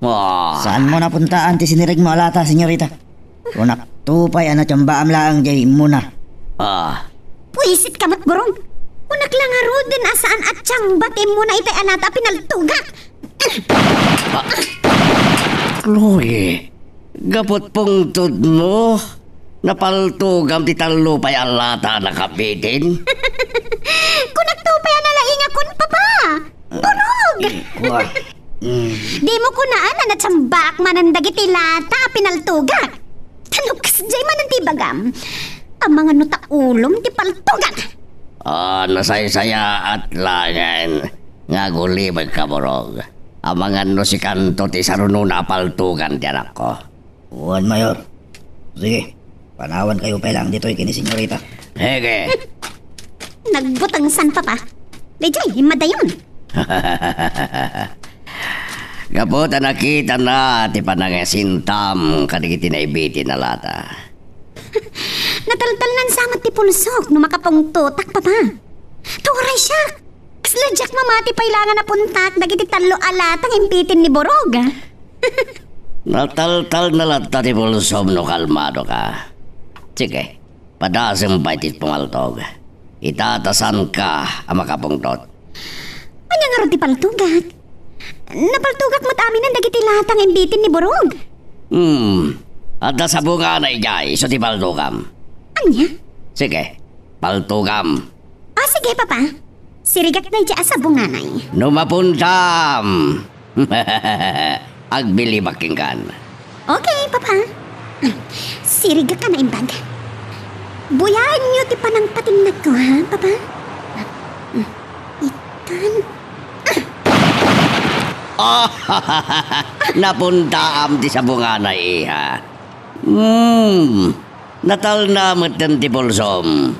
Ah. Saanmo napuntaan ti sinirigmo a lata, Señorita? Kunakto pay a natiambaam laeng diay immuna. Ah. Buisit ka met, Burog. Kunak la ngaruden a saan a tiamba ti immuna itay a lata a pinaltugak. Ah. Chloe, gapu ti pungtodmo, napaltugam ti tallo pay a lata a nakabitin? Kunakto pay a nalaingakon, Papa. Burog! Kua. Mm. Dimo kunaan a natiambaak manen dagiti lata a pinaltugak. Ta no kasdiay manen ti ibagam, amangan no ta ulom ti paltugak. Ah, nasaysayaat laengen nga agulibek ka, Burog. Amangan no sikanto ti sarunona a paltugan ti anakko. Wen, Mayor. Sige, panawankayo pay laeng ditoy ken ni Señorita. Sige. Nagbutengsan, Papa. Daydiay, immadayon. Gapu ta nakitana ti panangasintam kadagiti naibitin a lata. Nataltalnan sa met ti pulsok no makapungtotak, Papa. Turay siak. Kasla diak mamati pay la nga napuntak dagiti tallo a lata nga imbitin ni Burog. Nataltalna latta ti pulsom no kalmadoka. Sige, padasem pay ti pumaltog. Ita ta saanka a makapungtot. Ania ngarud ti paltugak? Napaltugak met aminen dagiti lata nga imbitin ni Burog. Hmm. Adda sabunganay idiay isu ti paltugam. Ania? Sige, paltugam. Ah, sige, Papa. Sirigak daydiay a sabunganay. No mapuntam, agbilibak kenkan. Okay, Papa. Sirigak a naimbag. Buyaenyo ti panangpatinnagko, ha, Papa? Itan. Ah, napuntaam ti sabunganay, iha. Hmm, natalna metten ti pulsom.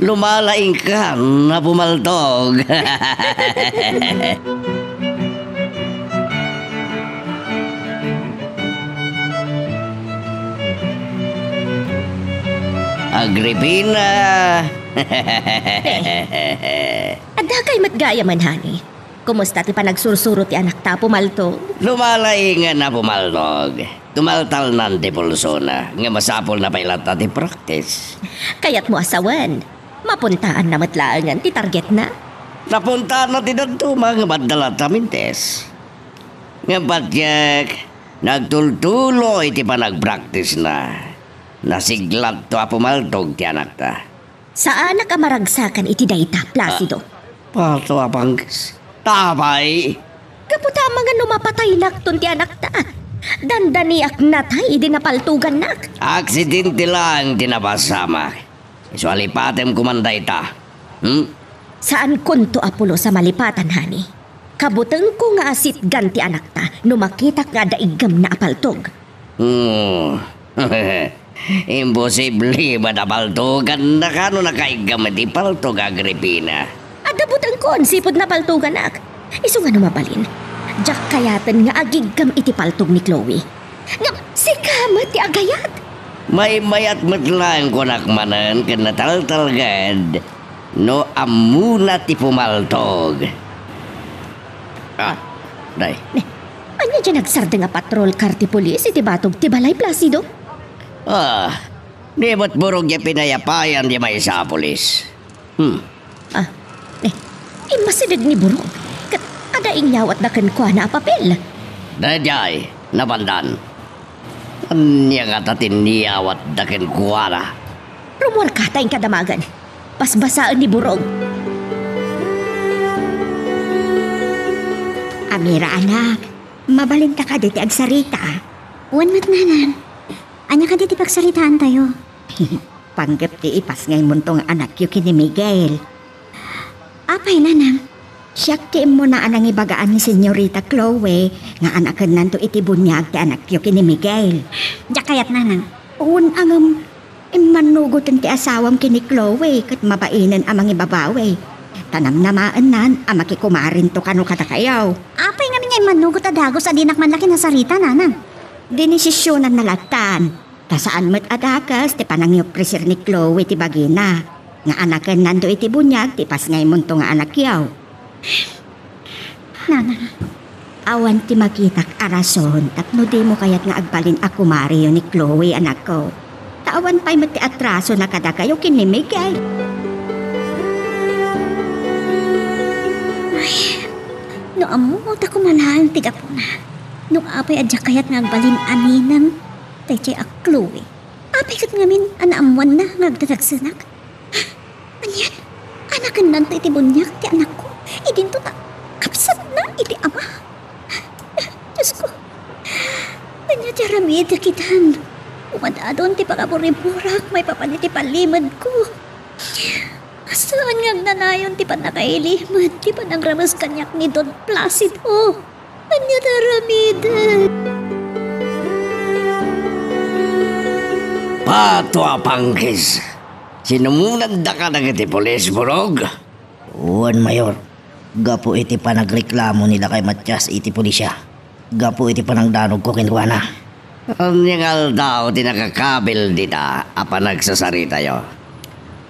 Lumalaingkan a pumaltog. Agripina. Adda kay met gayam, honey. Kumusta ti panagsursuro ti anakta a pumaltog? Lumalaingen a pumaltog. Tumaltalnan ti pulsona, nga masapulna pay latta ti practice. Kayatmo a sawen, mapuntaanna met laengen ti targetna? Napuntaanna ti dadduma, ngem adda latta mintes. Ngem patiek, nagtultuloy ti panagpractice-na. Nasiglatto a pumaltog ti anakta. Saanak a maragsakan iti dayta, Placido. Ah, Pato a Pangkis. Tapay. Gapu ta amangan no mapataynakton ti anakta. Dandaniak natay idi napaltogannak. Aksidente laeng ti napasamak. Isu a lipatem koman dayta. Hmm? Saankonto a pulos a malipatan, honey. Kabutengko nga asitgan ti anakta no makitak nga adda iggemna a paltog. Hmm. Imposible met a paltogannaka no nakaiggem iti paltog, Agripina. Adda butengko agsipud napaltogannak. Isu nga no mabalin, diak kayaten nga agiggem iti paltog ni Chloe. Ngem sika met ti agayat. Maymayat met laeng kunak manen ken nataltalged no ammona ti pumaltog. Ah, day. Ne, ania diay nagsardeng a patrol car ti pulis iti batog ti balay, Placido? Ah, di met burog diay pinayapayan diay maysa a pulis. Hmm. Ah, ne, immasideg ni Burog. Ket adda inyawatda kenkuana a papel. Daydiay, napandan. Ania ngata ti inyawatda kenkuana? Rummuarka ta inka damagen. Basbasaen ni Burog. Amira, anak, mabalinka kadi ti agsarita? Wen met, nanang. Ania kadi ti pagsaritaantayo? Panggep ti ipasngaymonto nga anakyo ken ni Miguel. Apay, nanang? Siak ti immuna a nangibagaan ni Senyorita Chloe nga anakennanto iti buniag ti anakyo ken ni Miguel. Diak kayat, nanang. Wen, ngem immannugoten ti asawam ken ni Chloe ket mabainen a mangibabawi. Ta namnamaennan a makikumarinto kano kadakayo. Apay ngamin nga immannugot a dagus a dinak man la kinasarita, nanang? Dinesisionanna lattan. Ta saan met a dakes ti panangiofreser ni Chloe ti bagina nga anakennanto iti buniag ti ipasngaymonto nga anakyo. Nanang. Awan ti makitak a rason tapno dimo kayat nga agbalin a kumariyo ni Chloe, anakko. Ta awan pay met ti atrasona kadakayo ken ni Miguel. Ay, no ammo ta kumalaeng ti gapuna. No apay a diak kayat nga agbalin a ninang daydiay a Chloe. Apay ket ngamin a naammoanna nga agdadagsenak? Anian? Anakennanto iti buniag ti anakko, idinto ta kabsatna iti ama? Diosko, ania ti aramidek itan? Umadadon ti pangaburiburak maipapan iti palimedko. Saan nga agnanayon ti pannakailimed ti panangrames kaniak ni Don Placido? Ania ti aramidek? Pato a pangkis! Sinumonandaka dagiti pulis, Burog? Wen, Mayor. Gapu iti panagreklamo ni Lakay Matias iti pulisya. Gapu iti panangdanogko kenkuana. Ania nga aldaw ti nakakabil dita a panagsasaritayo?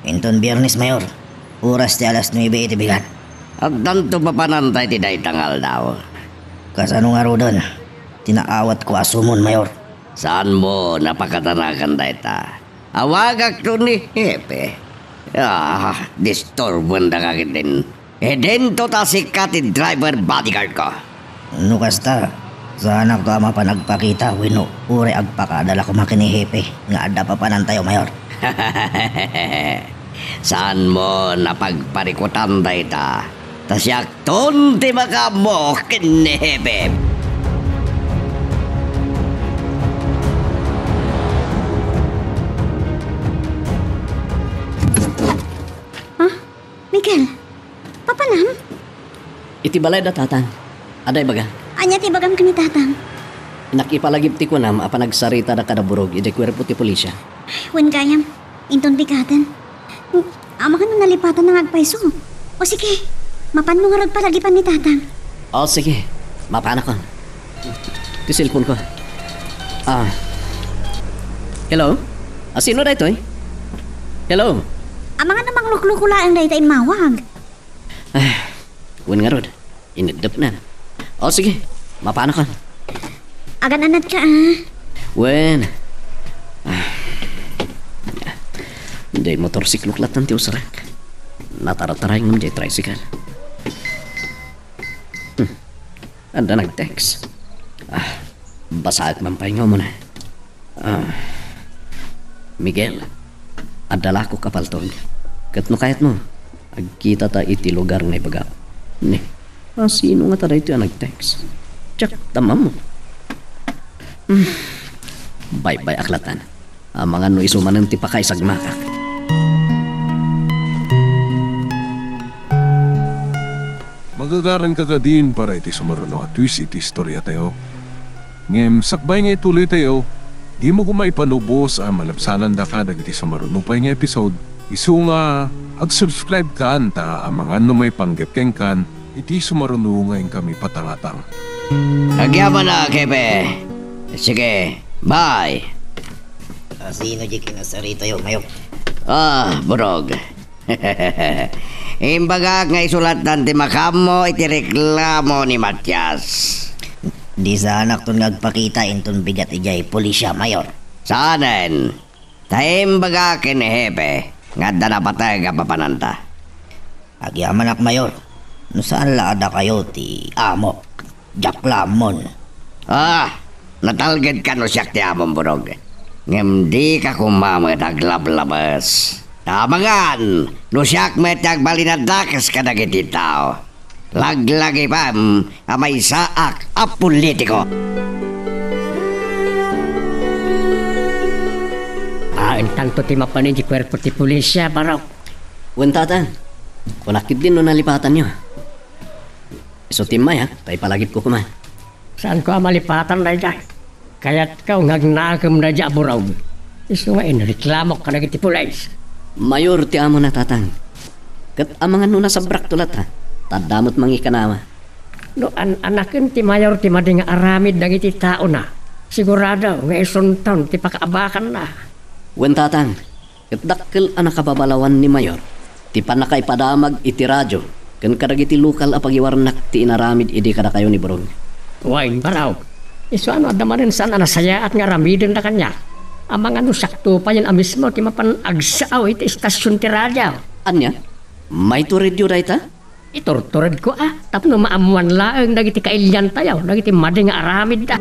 Inton Biernes, Mayor. Oras ti alas nuebe iti bigat. Addanto papananta iti dayta nga aldaw. Kasano ngaruden ti naawatko a summon, Mayor? Saanmo a pakatanagan dayta? Awagakto ni Hepe. Ah, disturboendaka ketdin. Idinto ta sika ti driver bodyguard ko. No kasta, saanakto a mapan agpakita wenno uray agpakada la koma ken ni Hepe nga adda papanantayo, Mayor? Saanmo a pagparikutan dayta? Ta siakton ti makaammo ken ni Hepe. Ah, Miguel, papanam? Iti balay da tatang. Adda ibaga. Ania ti ibagam ken ni tatang? Nakipalagip ti kunam a panagsaritada kada Burog iti kuerpo ti pulisya. Wen gayam, inton bigaden. Amangan no nalipatan nga agpayso. O sige, mapanmo ngarud palagipan ni tatang. O sige, mapanakon. Ti cellphone ko. Ah. Hello? Ah, sino daytoy? Hello? Amangan no manglukluko laeng dayta immawag. Ah, wen ngarud, ineddepna. O sige, mapanakon. Agan-anadka, ah. Wen. Ah. Diay motorsiklok lattan ti usarek. Natarataray ngem diay tricycle. Hmm. Adda nag-text. Ah, basaek man pay nga umuna. Ah, Miguel, adda la kok a paltog. Ket no kayatmo, agkitata iti lugar nga ibagak. Ni, a sino ngata daytoy a nag-text? Check ta mammo. Baybay-ak latan. Amangan no isu manen ti pakaisagmakak. Magagaranka kadin para iti sumaruno a twist iti istoriatayo. Ngem sakbay nga ituloytayo, dimo koma ipanubos a malabsanandaka dagiti sumaruno pay nga episode. Isu nga ag-subscribe kan ta amangan no maipanggep kenkan iti sumaruno nga inkami patangatang. Agyamanak, Hepe. Sige, bye. A, sino di kinasaritayo, Mayor? Ah, Burog. Imbagak nga isu lattan ti makaammo iti reklamo ni Matias. Di saanakton nga agpakita inton bigat idiay pulisya, Mayor. Saanen? Ta imbagak ken ni Hepe nga adda napateg a papananta. Agyamanak, Mayor, no saan la a dakayo ti amok, diak la ammon. Ah, natalgedka no siak ti amom, Burog. Ngem dika koma met aglablabes. Ta amangan no siak met ti agbalin a dakes kadagiti tao. Laglagipem a maysaak a politiko. Awan tanto ti mapan iti kuerpo ti pulisya, Barok. Wen, Tatang. Kunak ketdin no nalipatanyo. Isu ti immayak, ta ipalagipko koma. Saanko a malipatan daydiay. Kayatko nga agnakem daydiay a Burog. Isu nga inreklamok kadagiti pulis. Mayor ti amona, Tatang. Ket amangan no nasabrakto latta, ta adda met mangikanawa. No an-anaken ti Mayor ti madi nga aramid dagiti taona, sigurado nga isunton ti pakaabakanna. Wen, Tatang, ket dakkel a nakababalawan ni Mayor ti pannakaipadamag iti radio ken kadagiti lokal a pagiwarnak ti inaramid idi kadakayo ni Burog. Wen, Barok. Isu a no adda manen saan a nasayaat nga aramidenda kaniak, amangan no siakto payen a mismo ti mapan agsao iti istasion ti radio. Ania? Maituredyo dayta? Iturturedko a tapno maammoan laeng dagiti kailiantayo, dagiti madi nga aramidda.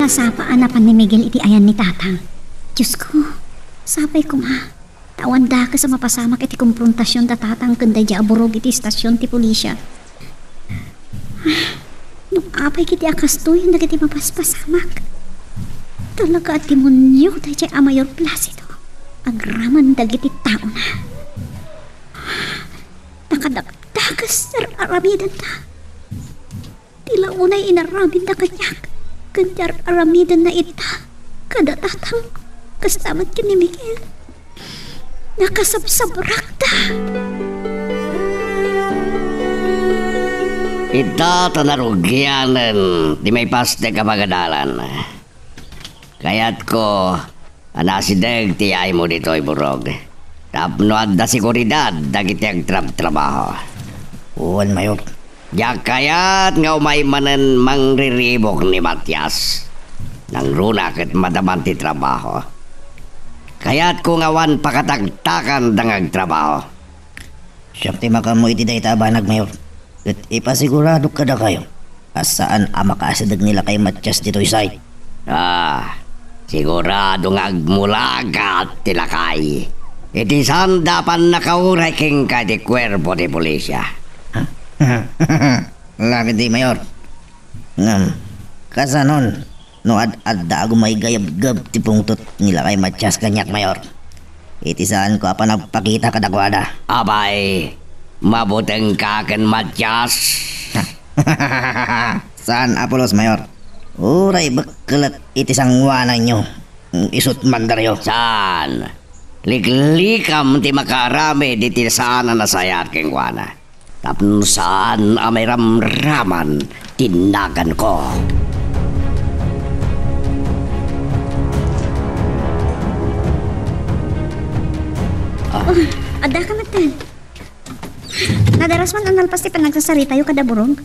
Nasapa a napan ni Miguel iti ayan ni Tatang. Diosko, sapay koma. Ta awan dakes a mapasamak iti komprontasion da Tatang ken daydiay a Burog iti istasion ti pulisya. No apay ketdi a kastoyen dagiti mapaspasamak? Talaga a demonio daydiay a Mayor Placido agraman dagiti taona. Nakadakdakes ti ar-aramidenda. Ti la unay inaramidna kaniak, ken ti ar-aramidenna ita kada Tatang, kasta met ken ni Miguel. Nakasabsabrakda. Ita ta narugianen ti maipastek a pagadalan. Kayatko a nasideg ti yaymo ditoy, Burog, tapno adda seguridad dagiti agtrabtrabaho. Wen, Mayor. Diak kayat nga umay manen mangriribuk ni Matias. Nangruna ket madaman ti trabaho. Kayatko nga awan pakatagtakanda nga agtrabaho. Siak ti makaammo iti dayta a banag, Mayor. Ket ipasiguradok kadakayo a saan a makaasideg ni Lakay Matias ditoy site. Ah, sigurado nga agmulagat ti lakay iti saanda a pannakauray kenka iti kuerpo ti pulisya. Lakay ti Mayor. Ngem, kasanon no ad-adda a gumaygayabgab ti pungtot ni Lakay Matias kaniak, Mayor, iti saanko a panagpakita kadakuada? Apay, mabutengka ken Matias? Saan a pulos, Mayor. Uray bekkelet iti sanguananyo, isut' mandaryo. Saan? Liklikam ti makaaramid iti saan a nasayaat kenkuana. Tapno saan a mairamraman ti naganko. Ah. Oh, adda ka metten. Nadaras man a nalpas ti panagsasaritatayo kada Burog.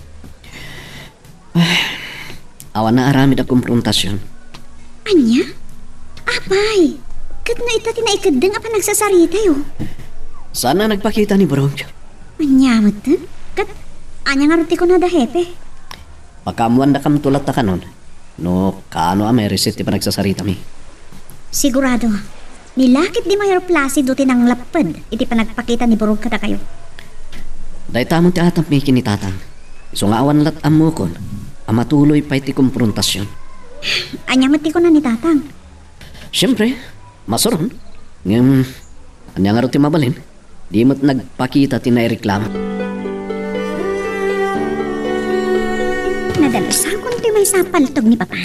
Awan naaramid a komprontasion. Ania? Apay, ket no ita ti naikeddeng a panagsasaritayo? Saan a nagpakita ni Burog. Ania met? Ket ania ngarud ti kunada, Hepe? Pakaammoandakamto latta kanon no kaano a maireset ti panagsasaritami. Sigurado, ni la ket ni Mayor Placido ti nanglapped iti panagpakita ni Burog kadakayo. Dayta met ti atapmi ken ni Tatang. Isu nga awan lat ammokon a matuloy pay ti komprontasion. Ania met ti kuna ni Tatang? Siempre, masuron. Ngem, ania ngarud ti mabalin? Di met nagpakita ti naireklamo. Nadalusakon ti maysa a paltog ni Papa.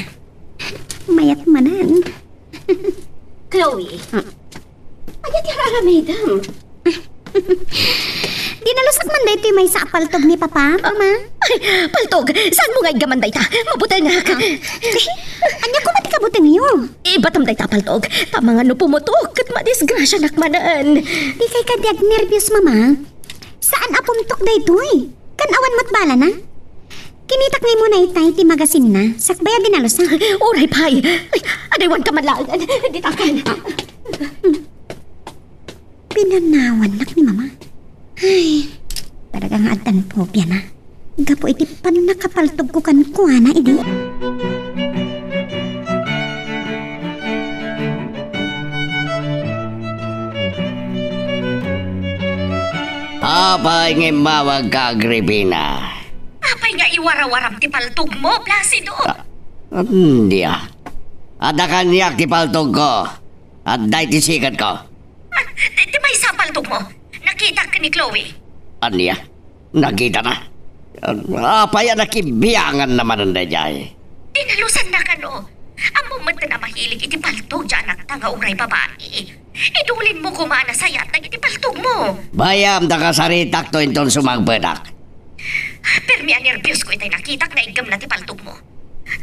Mayat manen. Chloe, hmm, ania ti ar-aramidem? Dinalusak man daytoy maysa a paltog ni Papa, Mama. Ay, paltog! Saanmo nga iggaman dayta? Mabutengak! Ah. Ania koma ti kabutengyo? Ibatam dayta a paltog. Ta amangan no pumutok ket madisgrasianak manen. Dikay kadi agnerbios, Mama. Saan a pumtok daytoy. Kan awan met balana. Kinitak ngay muna itay ti magasinna, sakbay a dinalusak. Uray pay. Ay, adaywanka man laengen. Ditakan. Pinanawannak ni Mama. Ay, talaga nga addan popiana. Gapu iti pannakapaltogko kenkuana idi. Apay nga immawagka, Agripina? Apay nga iwarawaram ti paltogmo, Placido? Ah, ania? Adda kaniak ti paltogko. Adda iti siketko. Ah, ti, ti maysa a paltogmo. Nakitak ken ni Chloe. Ania? Nakitana? Ah, apay a nakibianganna manen daydiay? Dinalusanna kano. Ammom metten a mahilig iti paltog ti anakta nga uray babai. Idulinmo koma a nasayat dagiti paltogmo. Bayam ta kasaritakto inton sumangpetak. Permi a nerbios ko itay nakitak nga iggemna ti paltogmo.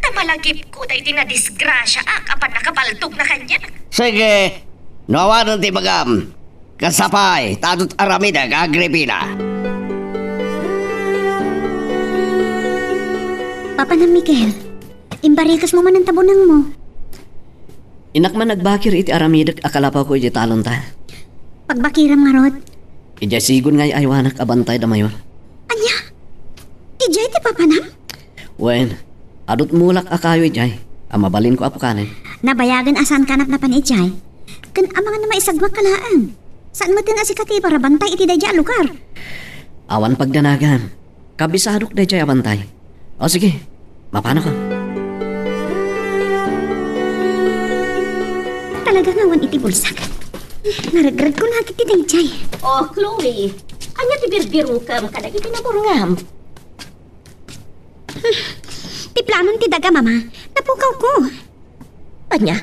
Ta malagipko daydi nadisgrasiaak a pannakapaltogna kaniak. Sige, no awanen ti ibagam, kasta pay, ta adu't aramidek, Agripina. Papanam, Miguel, imbarikesmo manen ta bunangmo. Innak man nagbakir iti aramidek a kalapawko iti talonta. Pagbakiram ngarud? Idiay sigun nga ay-aywanak a bantay da Mayor. Ania? Idiay ti papanam? Wen, adu't mulak a kayo idiay, a mabalinko a pukanen. Nabayagen a saanka napnapan idiay. Ken amangan no maisagwakka laeng. Saan metten a sika ti iparabantay iti daydiay a lugar. Awan pagdanagan. Kabisadok daydiay a bantay. O sige, mapanakon. Talaga nga awan iti bulsak. Naregregko laket ti daydiay. O, Chloe, ania ti birbirukem kadagiti naburnam? Ti planon ti daga, Mama. Napukawko. Ania?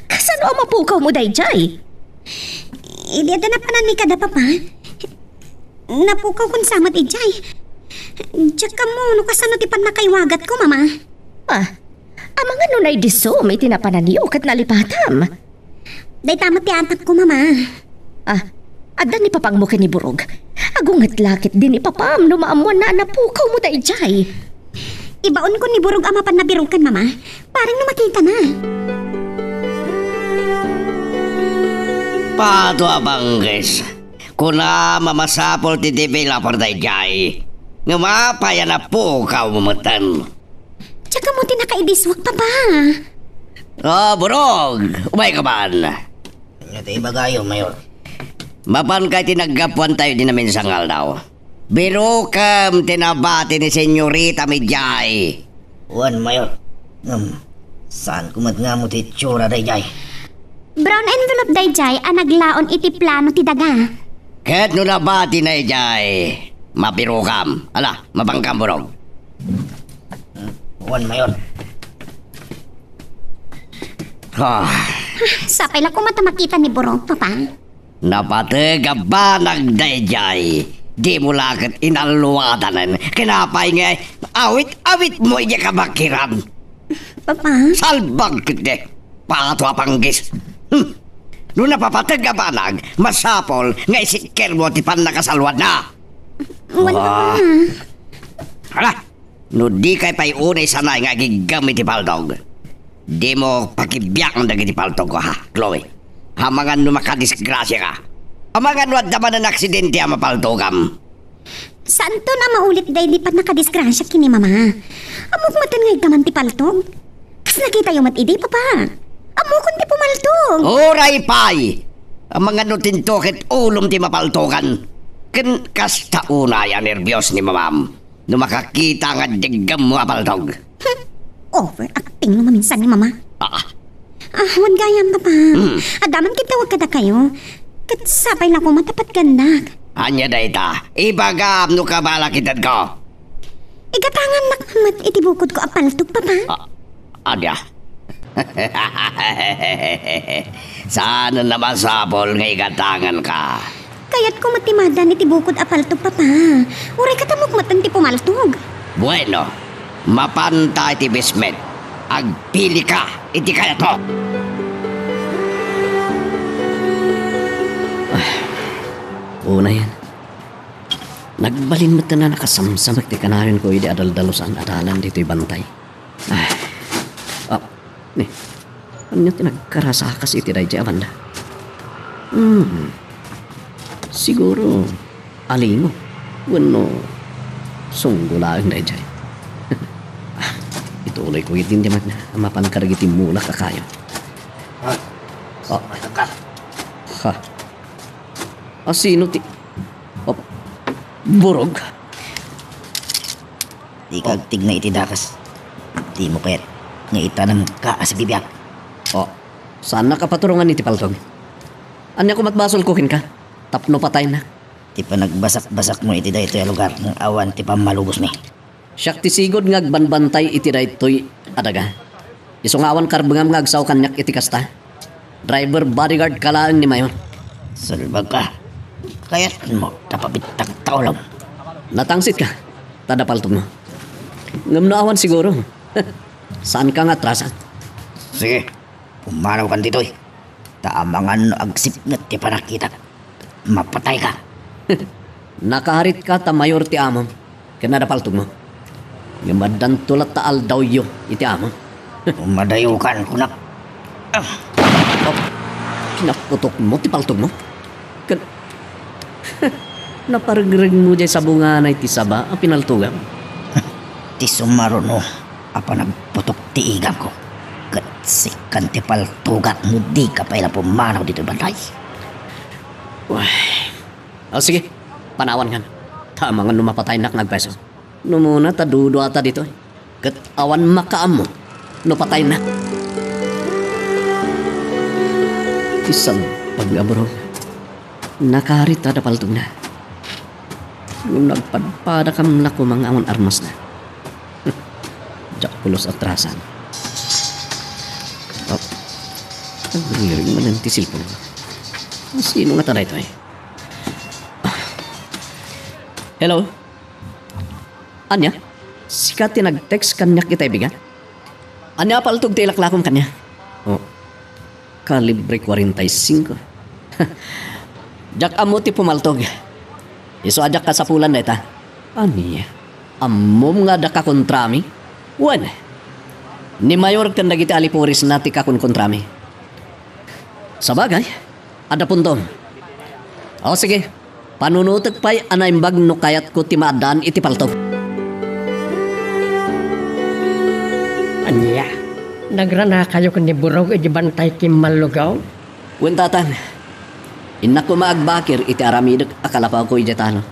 Kasano a mapukawmo daydiay? Idi adda napanan ni kada Papa, napukawkon sa met idiay. Diak ammo no kasano ti pannakaiwagatko, Mama. Ah, amangan no naidisum iti napananyo ket nalipatam. Dayta met ti atapko, Mama. Ah, adda ni papangmo ken ni Burog. Agunget la ketdi ni papam no maammoanna a napukawmo daydiay. Ibaonko ni Burog a mapan nabiruken, Mama. Bareng no makitana. Pato a bangges. Kunam a masapul ti developer daydiay. Ngem apay a napukawmo metten? Diak ammo ti nakaidiswak, Papa. O, Burog, umayka man. Ania ti ibagayo, Mayor? Mapanka iti naggapuantayo idi naminsan nga aldaw. Birukem ti nabati ni Senyorita Midiay. Wen, Mayor. Ngem, saanko met nga ammo ti itsura daydiay. Brown envelope daydiay a naglaon iti plano ti daga. Ket no nabatina idiay, mabirukam. Ala, mapankam, Burog. Wen, Mayor. Ah. Sapay la koma ta makita ni Burog, Papa. Napateg a banag daydiay. Dimo la ket inalluadanen. Ken apay nga awit-awitmo idiay kabakiran. Papa? Salbag ketdi. Pato a panggis. Hmm. No napapateg a banag, masapul nga isikkermo ti pannakasaluadna. Wen, Papa. Hala! No dikay pay unay sanay nga agiggam iti paltog, dimo pakibiangan dagiti paltogko, ha, Chloe? Amangan no makadisgrasiaka. Amangan no adda manen aksidente a mapaltogam. Saanton a maulit daydi pannakadisgrasia ken ni Mama. Ammok metten nga iggaman ti paltog. Kas nakitayo met idi, Papa. Ammokon ti pumaltog. Uray pay! Amangan no tinto ket ulom ti mapaltogan. Ken kasta unay a nerbios ni Mamam. no makakita nga deggemmo a paltog. Hmm. Overacting no maminsan ni Mama. Ah. Ah, wen gayam, Papa. Hmm. Adda man ket tawag kadakayo. Ket sapay la koma ta patgannak. Ania dayta? Ibagam no kabala kitadko. Igatangannak met iti bukodko a paltog, Papa. Ah, ania? Saan a masapul nga igatanganka? Kayatko met ti maaddaan iti bukod a paltog, Papa. Uray katammok met ti pumaltog. Bueno, mapanta iti basement. Agpilika iti kayatmo. Ah, unayen. Nagbalin met a nakasamsamek ti kanayonko idi adaldalusan a dalan ditoy bantay. Ah. Ah, ni, ania ti nagkarasakas iti daydiay a banda? Hmm. Siguro, alimo. Wenno, sunggo laeng daydiay. Ah, ituloyko iti diay a mapan kadagiti mulak a kayo. Ah. Ah. Ha. A sino ti, oh, burog? Dika agtigna iti dakes. Dimo kayat nga itanamka a sibibiag. Oh, saannak a paturongan iti paltog? Ania koma ti basolko kenka? Tapno pataynak. Ti panagbasakbasakmo iti daytoy a lugar nga awan ti pammalubosmi. Siak ti sigud nga agbanbantay iti daytoy a daga. Isu nga awan karbengam nga agsao kaniak iti kasta. Driver bodyguardka laeng ni Mayor. Salbagka. Kayatmo ta pabittak ta ulom. Natangsitka ta adda paltogmo. Ngem no awan siguro, saanka nga atrasan. Sige, pumanawkan ditoy. Ta amangan no agsipnget ti pannakitak, mapatayka. Nakaritka ta mayor ti amom, ken adda paltogmo. Ngem addanto latta aldawyo iti amom. Madayokan, kunak. Ah! Oh, kinaputokmo ti paltogmo? Ken naparregregmo diay sabunganay ti saba a pinaltogam? Ti sumaruno a panagputok ti igangko, ket sikkan ti paltogak no dika pay la pumanaw ditoy bantay. Uy. O, sige, panawankan. Ta amangan no mapataynak nga agpayso. No umuna ta duduata ditoy. Ket awan makaammo no pataynak. Ti salbag a burog. Nakarit adda paltogna. Ngem nagpadpadakam la koma nga awan armasna. Diak pulos atrasan. Oh. Nagriring manen ti cellphone. Sino ngata daytoy? Hello? Ania? Sika ti nag-text kaniak ita, bigat? Ania a paltog ti ilaklakom kaniak? Oh. Kalibre kuarenta y singko. Diak ammo ti pumaltog. Isu a diak kasapulan dayta. Ania? Ammom nga adda kakontrami? Wen, ni Mayor ken dagiti alipurisna ti kakonkontrami. Sabagay, adda puntom. O, sige. Panunotek pay a naimbag no kayatko ti maaddaan iti paltog. Ania? Nagranakayo ken ni Burog iti bantay kimmallugaw? Wen, Tatang. Innak koma agbakir iti aramidek a kalapawko idiay talo.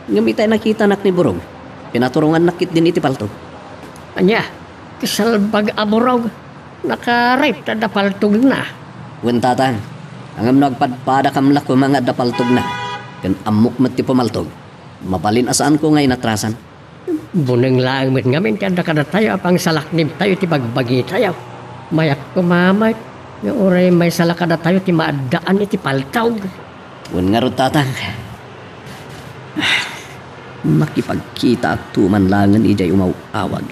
Ngem itay nakitanak ni Burog, pinaturongannak ketdin iti paltog. Ania? Ti salbag a Burog? Nakarit adda paltogna. Wen, Tatang, ngem no agpadpadakam la koma nga adda paltogna, ken ammok met ti pumaltog, mabalin a saanko nga inatrasan. Buneng laeng met ngamin ti adda kadatayo a pangsalaknibtayo iti bagbagitayo. Mayat koma met nga uray maisala kadatayo ti maaddaan iti paltog. Wen ngarud, Tatang, makipagkitaakto man laengen idiay umaw-awag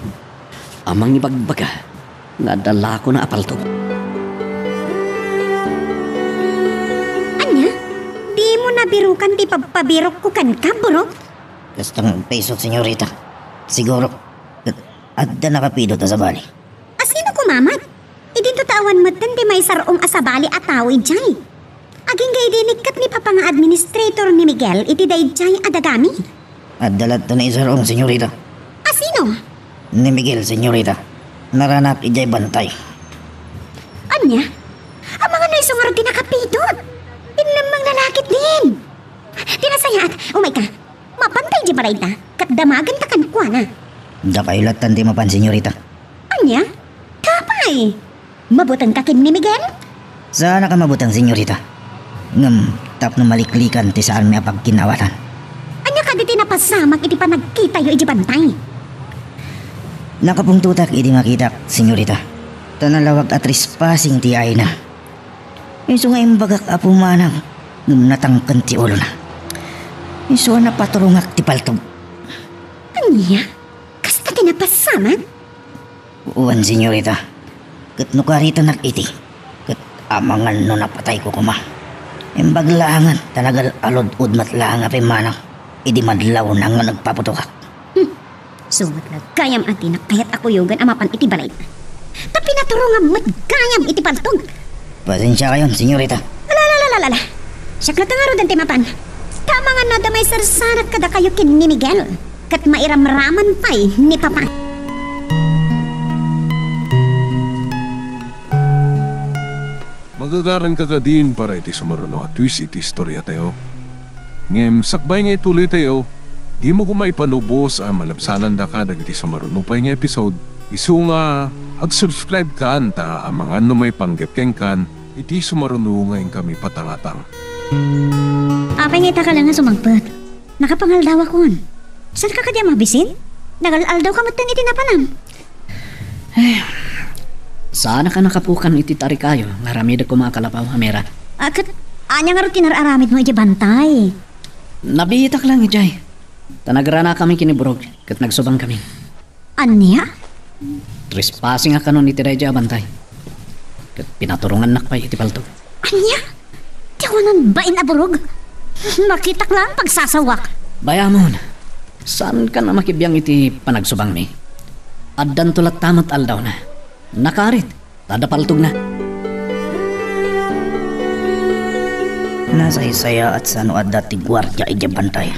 a mangibagbaga nga adda lakona a paltog. Ania? Dimo nabirukan ti pagpabirokko kenka, Burog? Kasta nga agpayso, senyorita. Siguro, ket adda nakapidot a sabali. A sino koma met? Idinto ta awan metten ti maisar-ong a sabali a tao idiay. Agingga idi nikkat ni Papa nga administrator ni Miguel iti daydiay a dagami. Adda latta naisar-ong, senyorita. A sino? Ni Miguel, senyorita. Naranak idiay bantay. Ania? Amangan no isu ngarud ti nakapidot. Inlemmeng na la ketdin. Ti nasayaat, umayka. Mapanta idiay balay ta, ket damagenta kan kuana. Dakayo lattan ti mapan, senyorita. Ania? Apay? Mabutengka ken ni Miguel? Saanak a mabuteng, senyorita. Ngem tapno maliklikan ti saanmi a pagkin-awatan. Ania kadi ti napasamak iti panagkitayo iti bantay? Nakapungtotak idi makitak, senyorita. Ta nalawag a trespassing ti ayna. Isu nga imbagak a pumanag, ngem natangken ti ulona. Isu a napaturongak ti paltog. Ania? Kasta ti napasamak? Wen, senyorita. Ket no karitanak iti, ket amangan no napatayko koma. Imbag laengen ta nagal-alud-ud met laeng a pimmanang idi madlawna nga nagpaputokak. Hmm. Sumat la gayam a dinak kayat a kuyogan a mapan iti balay. Ta pinaturongam met gayam iti paltog. Pasensiakayon, senyorita. Ala, ala, ala, ala, ala. Siak latta ngaruden ti mapan. Ta amangan no adda maisarsarek kadakayo ken ni Miguel. Ket mairamraman pay ni Papa. Magagaranka kadin para iti sumaruno a twist iti istoriatayo. Ngem sakbay nga ituloytayo, dimo koma ipanubos a malabsanandaka dagiti sumaruno pay nga episode, isu nga ag-subscribekan ta amangan no maipanggep kenkan iti sumaruno nga inkami patangatang. Apay nga ita ka la nga sumangpet? Nakapangaldawakon. Saanka kadi a mabisin? Nagal-aldawka metten iti napanam. Eh, saanak a nakapukan iti tarikayo nga aramidek koma a kalapaw, Amira. Ah, ket ania ngarud ti nar-aramidmo idiay bantay? Nabiitak laeng idiay. Ta nagranakami ken ni Burog ket nagsubangkami. Ania? Trespassingak kanon iti daydiay a bantay. Ket pinaturongannak pay iti paltog. Ania? Ti awanan bain a Burog? Makitak laeng pagsasawak. Bayamon, saankan a makibiang iti panagsubangmi. Addanto latta met aldawna. Nakarit, ta adda paltogna. Nasaysayaat sa no adda ti guardia idiay bantay.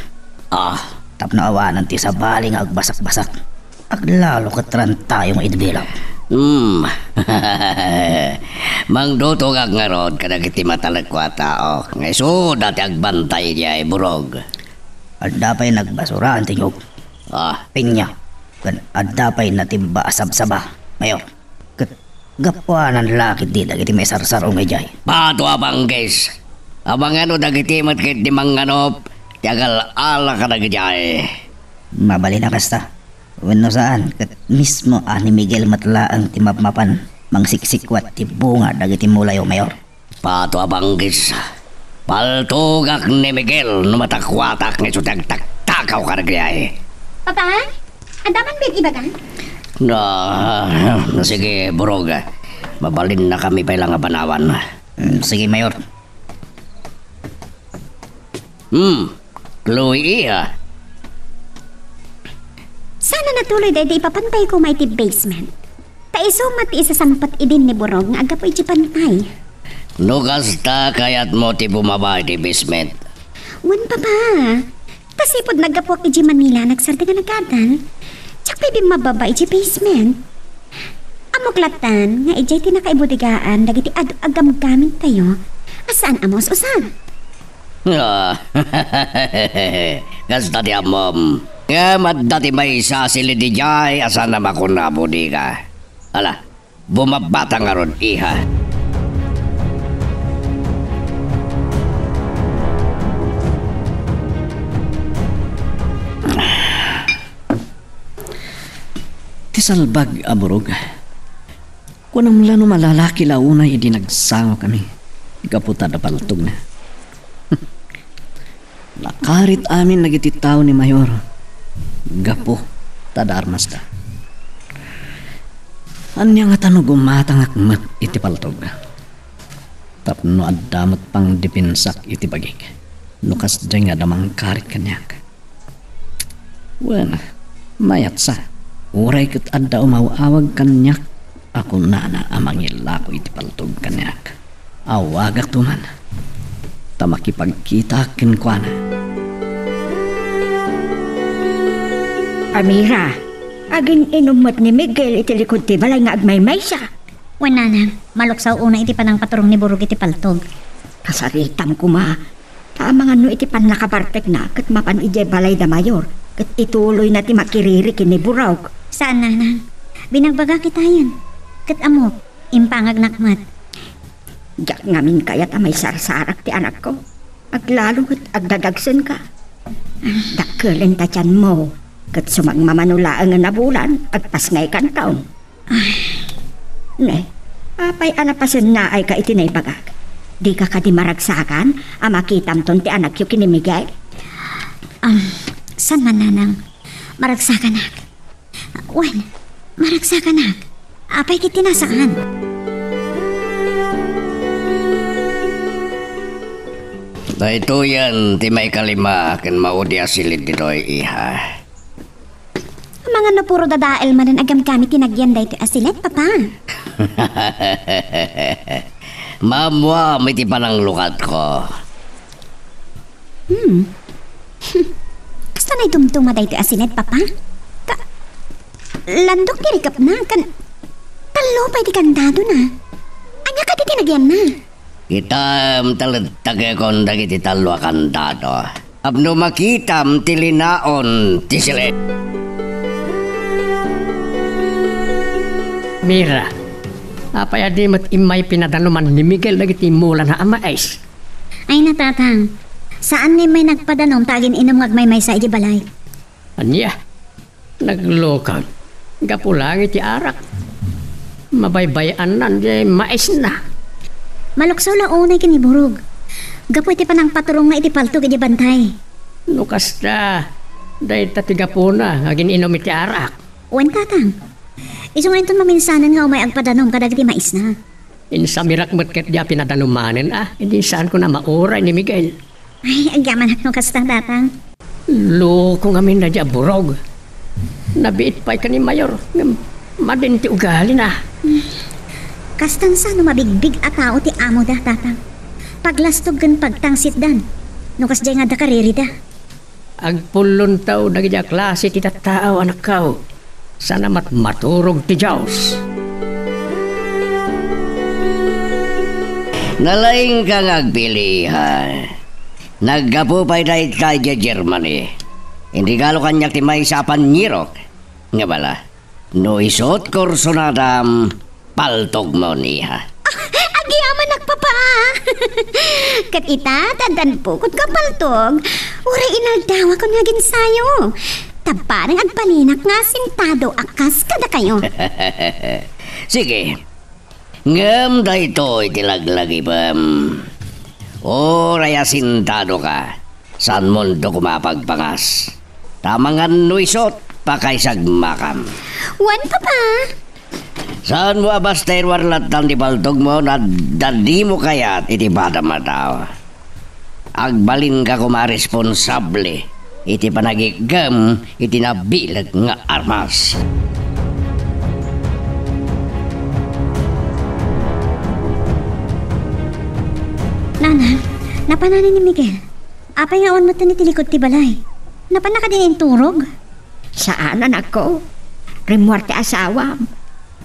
Ah. Tapno awanan ti sabali nga agbasakbasak. Aglalo ket rantayo nga idbilak. Hmm. Mangdutongak ngarud kadagiti matalekko a tao nga isuda ti agbantay idiay Burog. Adda pay nagbasuraan ti nyog. Ah. Pinya. Ken adda pay natimba a sabsaba, Mayor. Ket gapuanan la ketdi dagiti maisarsaruno idiay. Pato a banggis! Amangan no dagiti met ketdi mangnganup ti agal-ala kadagiti ay. Mabalin a kasta. Wenno saan, ket mismo a ni Miguel met laeng ti mapmapan mangsiksikwat ti bunga dagiti mulayo, Mayor. Pato a banggis. Paltogak ni Miguel no matakuatak nga isu ti agtaktakaw kadagiti ay. Papa, adda man biit ibaga? Na, na, sige, Burog. Mabalinnakami pay la nga banawan. Mm, sige, Mayor. Hmm, Chloe, iha. Saan a natuloy daydi ipapantay koma iti basement. Ta isu met ti isasangpet idin ni Burog nga aggapu iti bantay. No kasta, kayatmo ti bumaba iti basement? Wen, Papa. Ta sipud naggapuak iti Manila, nagsardeng a nag-adal. Diak pay bimmababa iti basement. Ammok lattan nga idiay ti nakaibudegaan dagiti adu a gamgamintayo a saan a maus-usa. Ah, kasta ti ammom. Ngem adda ti maisasilid idiay a saan a makuna a bodega. Ala, bumabata ngarud, iha. Ti salbag a Burog. Kunam la no malalaki la unay idi nagsangokami gapu ta adda paltogna. Nakarit amin dagiti tao ni Mayor gapu ta adda armasda. Ania ngata no gumatangak met iti paltog? Tapno adda met pangdepensak iti bagik no kasdiay nga adda mangkarit kaniak. Wen, mayat sa, uray ket adda umaw-awag kaniak a kunana a mangilako iti paltog kaniak. Awagakto man, ta makipagkitaak kenkuana. Amira, agin-inum met ni Miguel iti likod ti balay nga agmaymaysa. Wen, nanang, maluksaw unay iti panangpaturong ni Burog iti paltog. Kasaritam koma, ta amangan no iti pannakabartekna ket mapan idiay balay da Mayor, Ket ituloyna ti makiriri ken ni Burog. Saan, nanang. Binagbagak itayen. Ket ammok, impangagnak met. Diak ngamin kayat a maisarsarak ti anakko. Aglalo ket agdadagsenka. Dakkel ta tianmo, ket sumagmamano laengen a bulan, agpasngaykanton. Ay. Ne, apay a napasennaayka iti naibagak? Dika kadi maragsakan a makitamton ti anakyo ken ni Miguel? Am, saan man, nanang. Maragsakanak. Wen, maragsakanak. Apay ket ti nasaan? Daytoyen ti maikalima ken maudi a silid ditoy, iha. Amangan no puro dadael manen a gamgamit ti nagyan daytoy a silid, Papa. Maammoam iti pananglukatko. Hmm. Kasta naidumduma daytoy a silid, Papa. Ta, landok ti rikepna, ken tallo pay ti kandadona. Ania kadi ti nagyanna? Kitaem ta lettagekon dagiti tallo a kandado tapno makitam ti linaon ti silid. Mira, apay a di met immay pinadanuman ni Miguel dagiti mulana a mais? Ay, natatang. Saan nga immay nagpadanom ta agin-inom nga agmaymaysa iti balay. Ania? Naglukag. Gapu laeng iti arak. Mabaybay-annan diay maisna. Maluksaw la unay ken ni Burog. Gapu iti panangpaturongna iti paltog iti bantay. No kasta, dayta ti gapuna nga agin-inom iti arak. Wen, tatang. Isu nga inton maminsanen nga umay agpadanom kadagiti maisna. Insamirak met ketdi a pinadanumanen a, idi saanko a mauray ni Miguel. Ay, agyamanak no kasta, tatang. Loko ngamin daydi a Burog. Nabiit pay ken ni Mayor, ngem madi ti ugalina. Kastan sa no mabigbig a tao ti amoda, tatang. Paglastog ken pagtangsitdan. No kasdiay nga adda karirida. Agpullontaw dagiti a klase ti tattao, anakko. Saan a mat-, maturog ti Dios. Nalaingka nga agpili, ha? Naggapu pay dayta idiay Germany. Inregalo kaniak ti maysa a panirok. Nga bala, no isut' kursunadam, paltogmon, iha. Ah, agyamanak, Papa! Ket ita, ti addan pukotko a paltog, uray inaldawakon nga aginsayo. Ta bareng agbalinak nga asintado a kas kadakayo. Sige. Ngem daytoy ti laglagipem. Uray asintado ka, saanmon koma a pagpangas. Ta amangan no isut', pakaisagmakam. Wen, Papa. Saanmo a basta iruar latta ti paltogmo no adda dimo kayat iti padam a tao. Agbalinka koma a responsable iti panagikkem iti nabileg nga armas. Nana, napanan ni Miguel. Apay nga awan met iti likod ti balay? Napanna kadin inturog? Saan, anakko. Rimmuar ti asawam.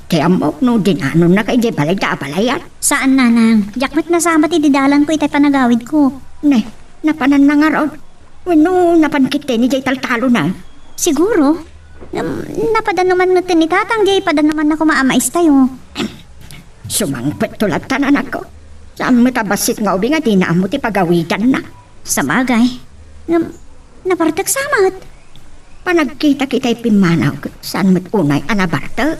Ti ammok no dinanonnaka idiay balay ta abalayan. Saan, nanang. Diak met nasabat idi dalanko itay panagawidko. Ne, napananna ngarud? Wenno napan ketdi idiay taltalona? Siguro. Ngem, napadanuman met ni tatang diay padanumanna koma a maistayo. Sumangpetto latta, anakko. Saan met a bassit nga ubing a dina ammo ti pagawidanna. Sabagay. Ngem, nabartek sa met. Panagkitak itay pimmanaw ket saan met unay a nabartek.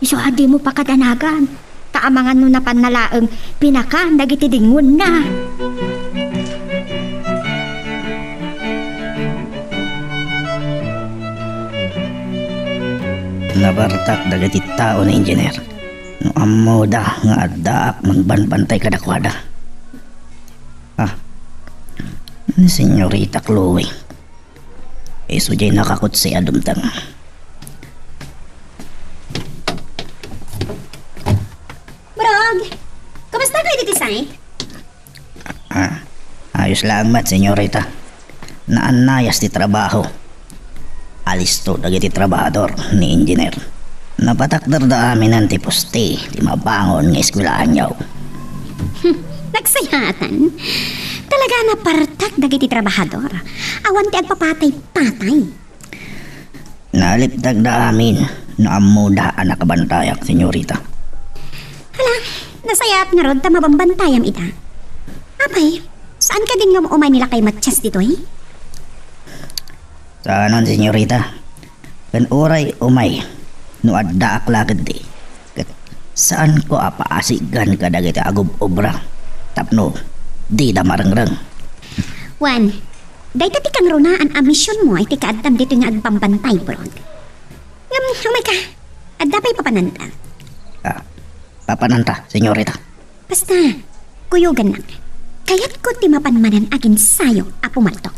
Isu a dimo pakadanagan. Ta amangan no napanna laeng pinakan dagiti dingwenna. Nabartak dagiti tao ni Engineer. No ammoda nga addaak, manbanbantay kadakuada. Ah, ni Senyorita Chloe. Isu diay nakakutsi a dumteng. Brog, kumusta kayo diti site? Ah, ayos laeng met, senyorita. Naannayas ti trabaho. Alisto dagiti trabahador ni Engineer. Napatakderda aminen ti poste ti mabangon nga eskuelahanyo. Hmm, nagsayaatan. Talaga napartak dagiti trabahador. Awan ti agpapatay-patay. Nalipdakda amin no ammoda a nakabantayak, senyorita. Hala, nasayaat ngarud ta mabambantayam ita. Apay, saan kadin nga umay ni lakay Matias ditoy? Saanen, senyorita. Ken uray umay no addaak la ketdi, ket saanko a paasigan kadagiti agub-obra tapno dida marengreng. Wen, dayta ti kangrunaan a misionmo iti kaaddam ditoy nga agbambantay, Borog. Ngem, umayka, adda pay papananta? Ah, papananta, senyorita. Basta, kuyogannak. Kayatko ti mapan manen aginsayo a pumaltog.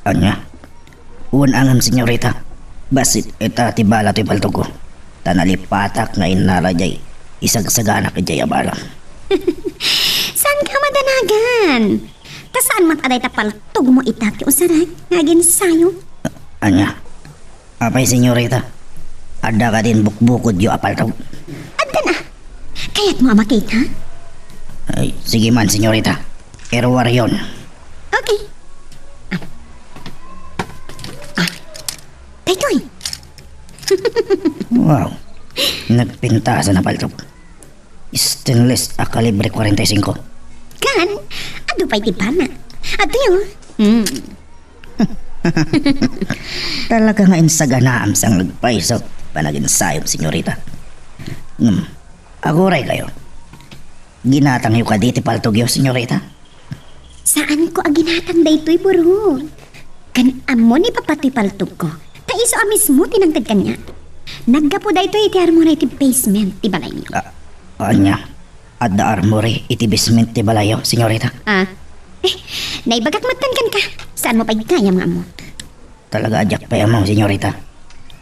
Ania? Wen a ngem, senyorita. Bassit ita ti bala ti paltogko. Ta nalipatak nga innala diay isagsaganak idiay a bala. Saanka madanagan? Ta saan met a dayta paltogmo ita ti usarek nga aginsayo? Ania? Apay, senyorita? Adda kadin bukbukodyo a paltog? Adda na. Kayatmo a makita? Ay, sige man, senyorita. Iruaryon. Okay. Ah. Ah. Daytoy. Wow. Nagpintasan a paltog. Stainless a kalibre kwarenta y singko. Kan, adu pay ti bana. Adtoy, oh. Hmm. Talaga nga insaganaam sa nga agpayso panaginsayom, senyorita. Hmm. Aguray kayo. Ginatangyo kadi ti paltogyo, senyorita? Saanko a ginatang daytoy, Borog. Kan ammo ni Papa toy paltogko, ta isu a mismo ti nangted kaniak. Naggapu daytoy iti armura iti basement ti balaymi. Ah, ania? Adda armory iti basement ti balayyo, senyorita? Ah. Eh, naibagak metten kenka. Saanmo pay gayam nga ammo? Talaga a diak pay ammo, senyorita.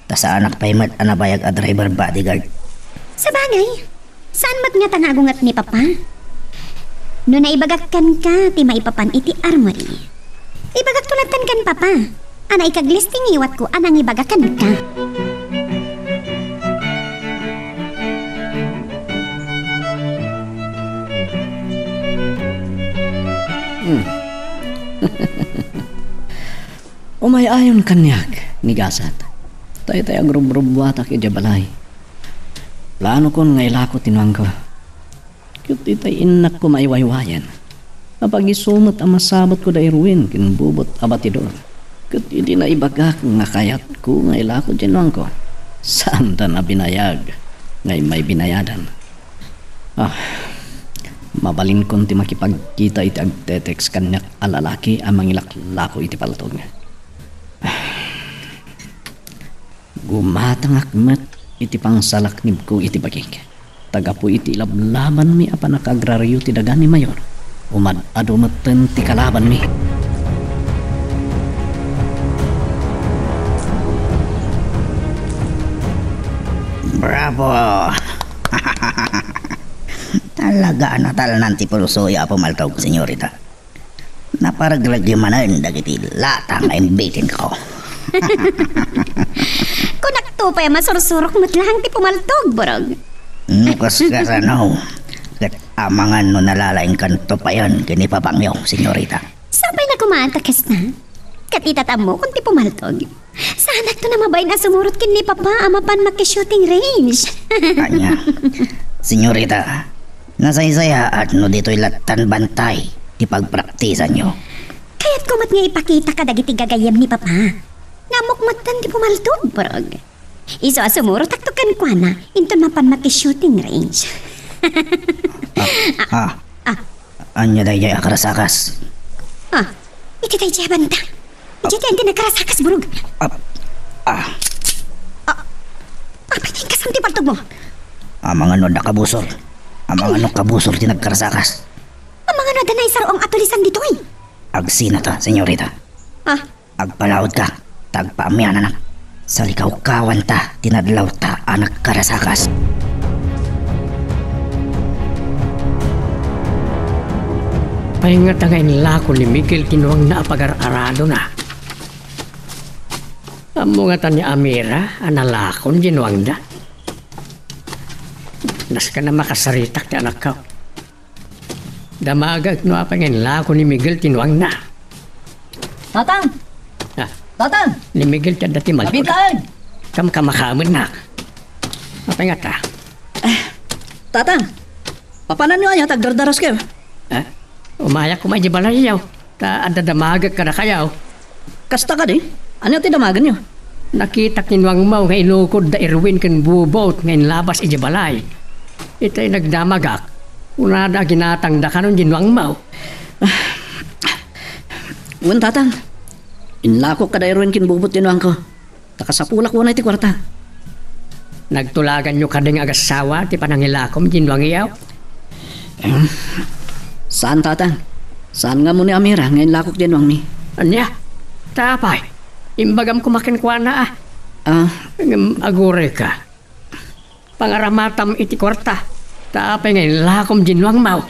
Ta saanak pay met a nabayag a driver bodyguard. Sabagay, saan met ngata nga agunget ni Papa? No naibagak kenka ti maipapan iti armory, ibagakto latten ken Papa a naikaglisting ngiwatko a nangibaga kenka. Hmm. Umay-ayon kaniak, ni Gasat. Daytay agrubrubbuatak idiay balay. Planokon nga ilako ti nuangko. Ket itay innakko maiwaywayen. Apag-isu met a masabutko da Erwin ken Bubot a batidor. Ket idi naibagak nga kayatko nga ilako diay nuangko, saandan a binayag nga immay binayadan. Ah, mabalinkon ti makipagkita iti agte-text kaniak a lalaki a mangilaklako iti paltog. Gumatangak met iti pangsalaknibko iti bagik. Ta gapu iti ilablabanmi a pannakaagraryo ti daga ni Mayor, umad-adu metten ti kalabanmi. Bravo! Talaga a natalnan ti pulsoyo a pumaltog, senyorita. Naparegregyo manen dagiti lata nga imbitenko. Kunakto pay a masursurok met laeng ti pumaltog, Borog. No kas-, kasano? Ket amangan no nalalaingkanto payen ken ni Papangyo, senyorita. Sapay na koma ta kasta. Ket ita ta ammokon ti pumaltog. Saanakto a mabain a sumurot ken ni Papa a mapan maki-shooting range. Ania, senyorita, nasaysayaat no ditoy lattan bantay ti pagpraktisanyo. Kayatko met nga ipakita kadagiti gagayyem ni Papa nga ammok metten ti pumaltog, Borog. Isu a sumurotakto kenkuana inton mapan maki-shooting range. Ah, ah. Ah. Ania daydiay a karasakas? Ah, iti daydiay a banta. Idiay ti nagkarasakas, Borog. Ah, ah. Ah, apay ti inkasam ti paltogmo? Amangan no adda kabusor. Amangan no kabusor ti nagkarasakas. Amangan no adda naisar-ong a tulisan ditoy. Agsinata, senyorita. Ah, Agpalaudka, ta agpaamiananak. Salikawkawanta ti nadlawta a nagkarasakas. Pay ngata nga inlako ni Miguel ti nuangna a pagar-aradona? Ammo ngata ni Amira a nalakon ti nuangna? Nasken a makasaritak ti anakko. Damagek no apay nga inlako ni Miguel ti nuangna. Tatang! Ah. Tatang! Ni Miguel ti adda ti malpet. Abitaen! Kamkamakamen nak. Apay ngata? Tatang, papananyo aya ti agdardaraskam? Eh? Umayak koma idiay balayyo. Ta adda damagek kadakayo. Kasta kadi? Ania ti damagenyo? Nakitak ni Nuangmo nga ilukod da Erwin ken Bubot nga inlabas idiay balay. Itay nagdamagak. Kunada a ginatangda kanon ni Nuangmo. Wen, Tatang. Inlakok kada Erwin ken Bubot ti nuangko. Ta kasapulak unay ti kuarta. Nagtulaganyo kadi nga agassawa ti panangilakom ni Nuangyo? Em, saan, Tatang. Saan nga ammo ni Amira nga inlakok ni Nuangmi. Ania? Ta apay? Imbagam koma kenkuana, a. Ah. Ngem agurayka. Pangaramatam iti kuarta. Ta apay nga inlakom ni Nuangmo?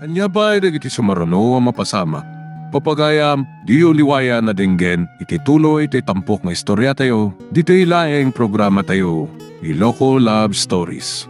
Ania pay dagiti sumaruno a mapasamak? Papagayam, diyo liwayan a denggen iti tuloy ti tampok nga istoriatayo, ditoy laeng programatayo, Iloko Love Stories.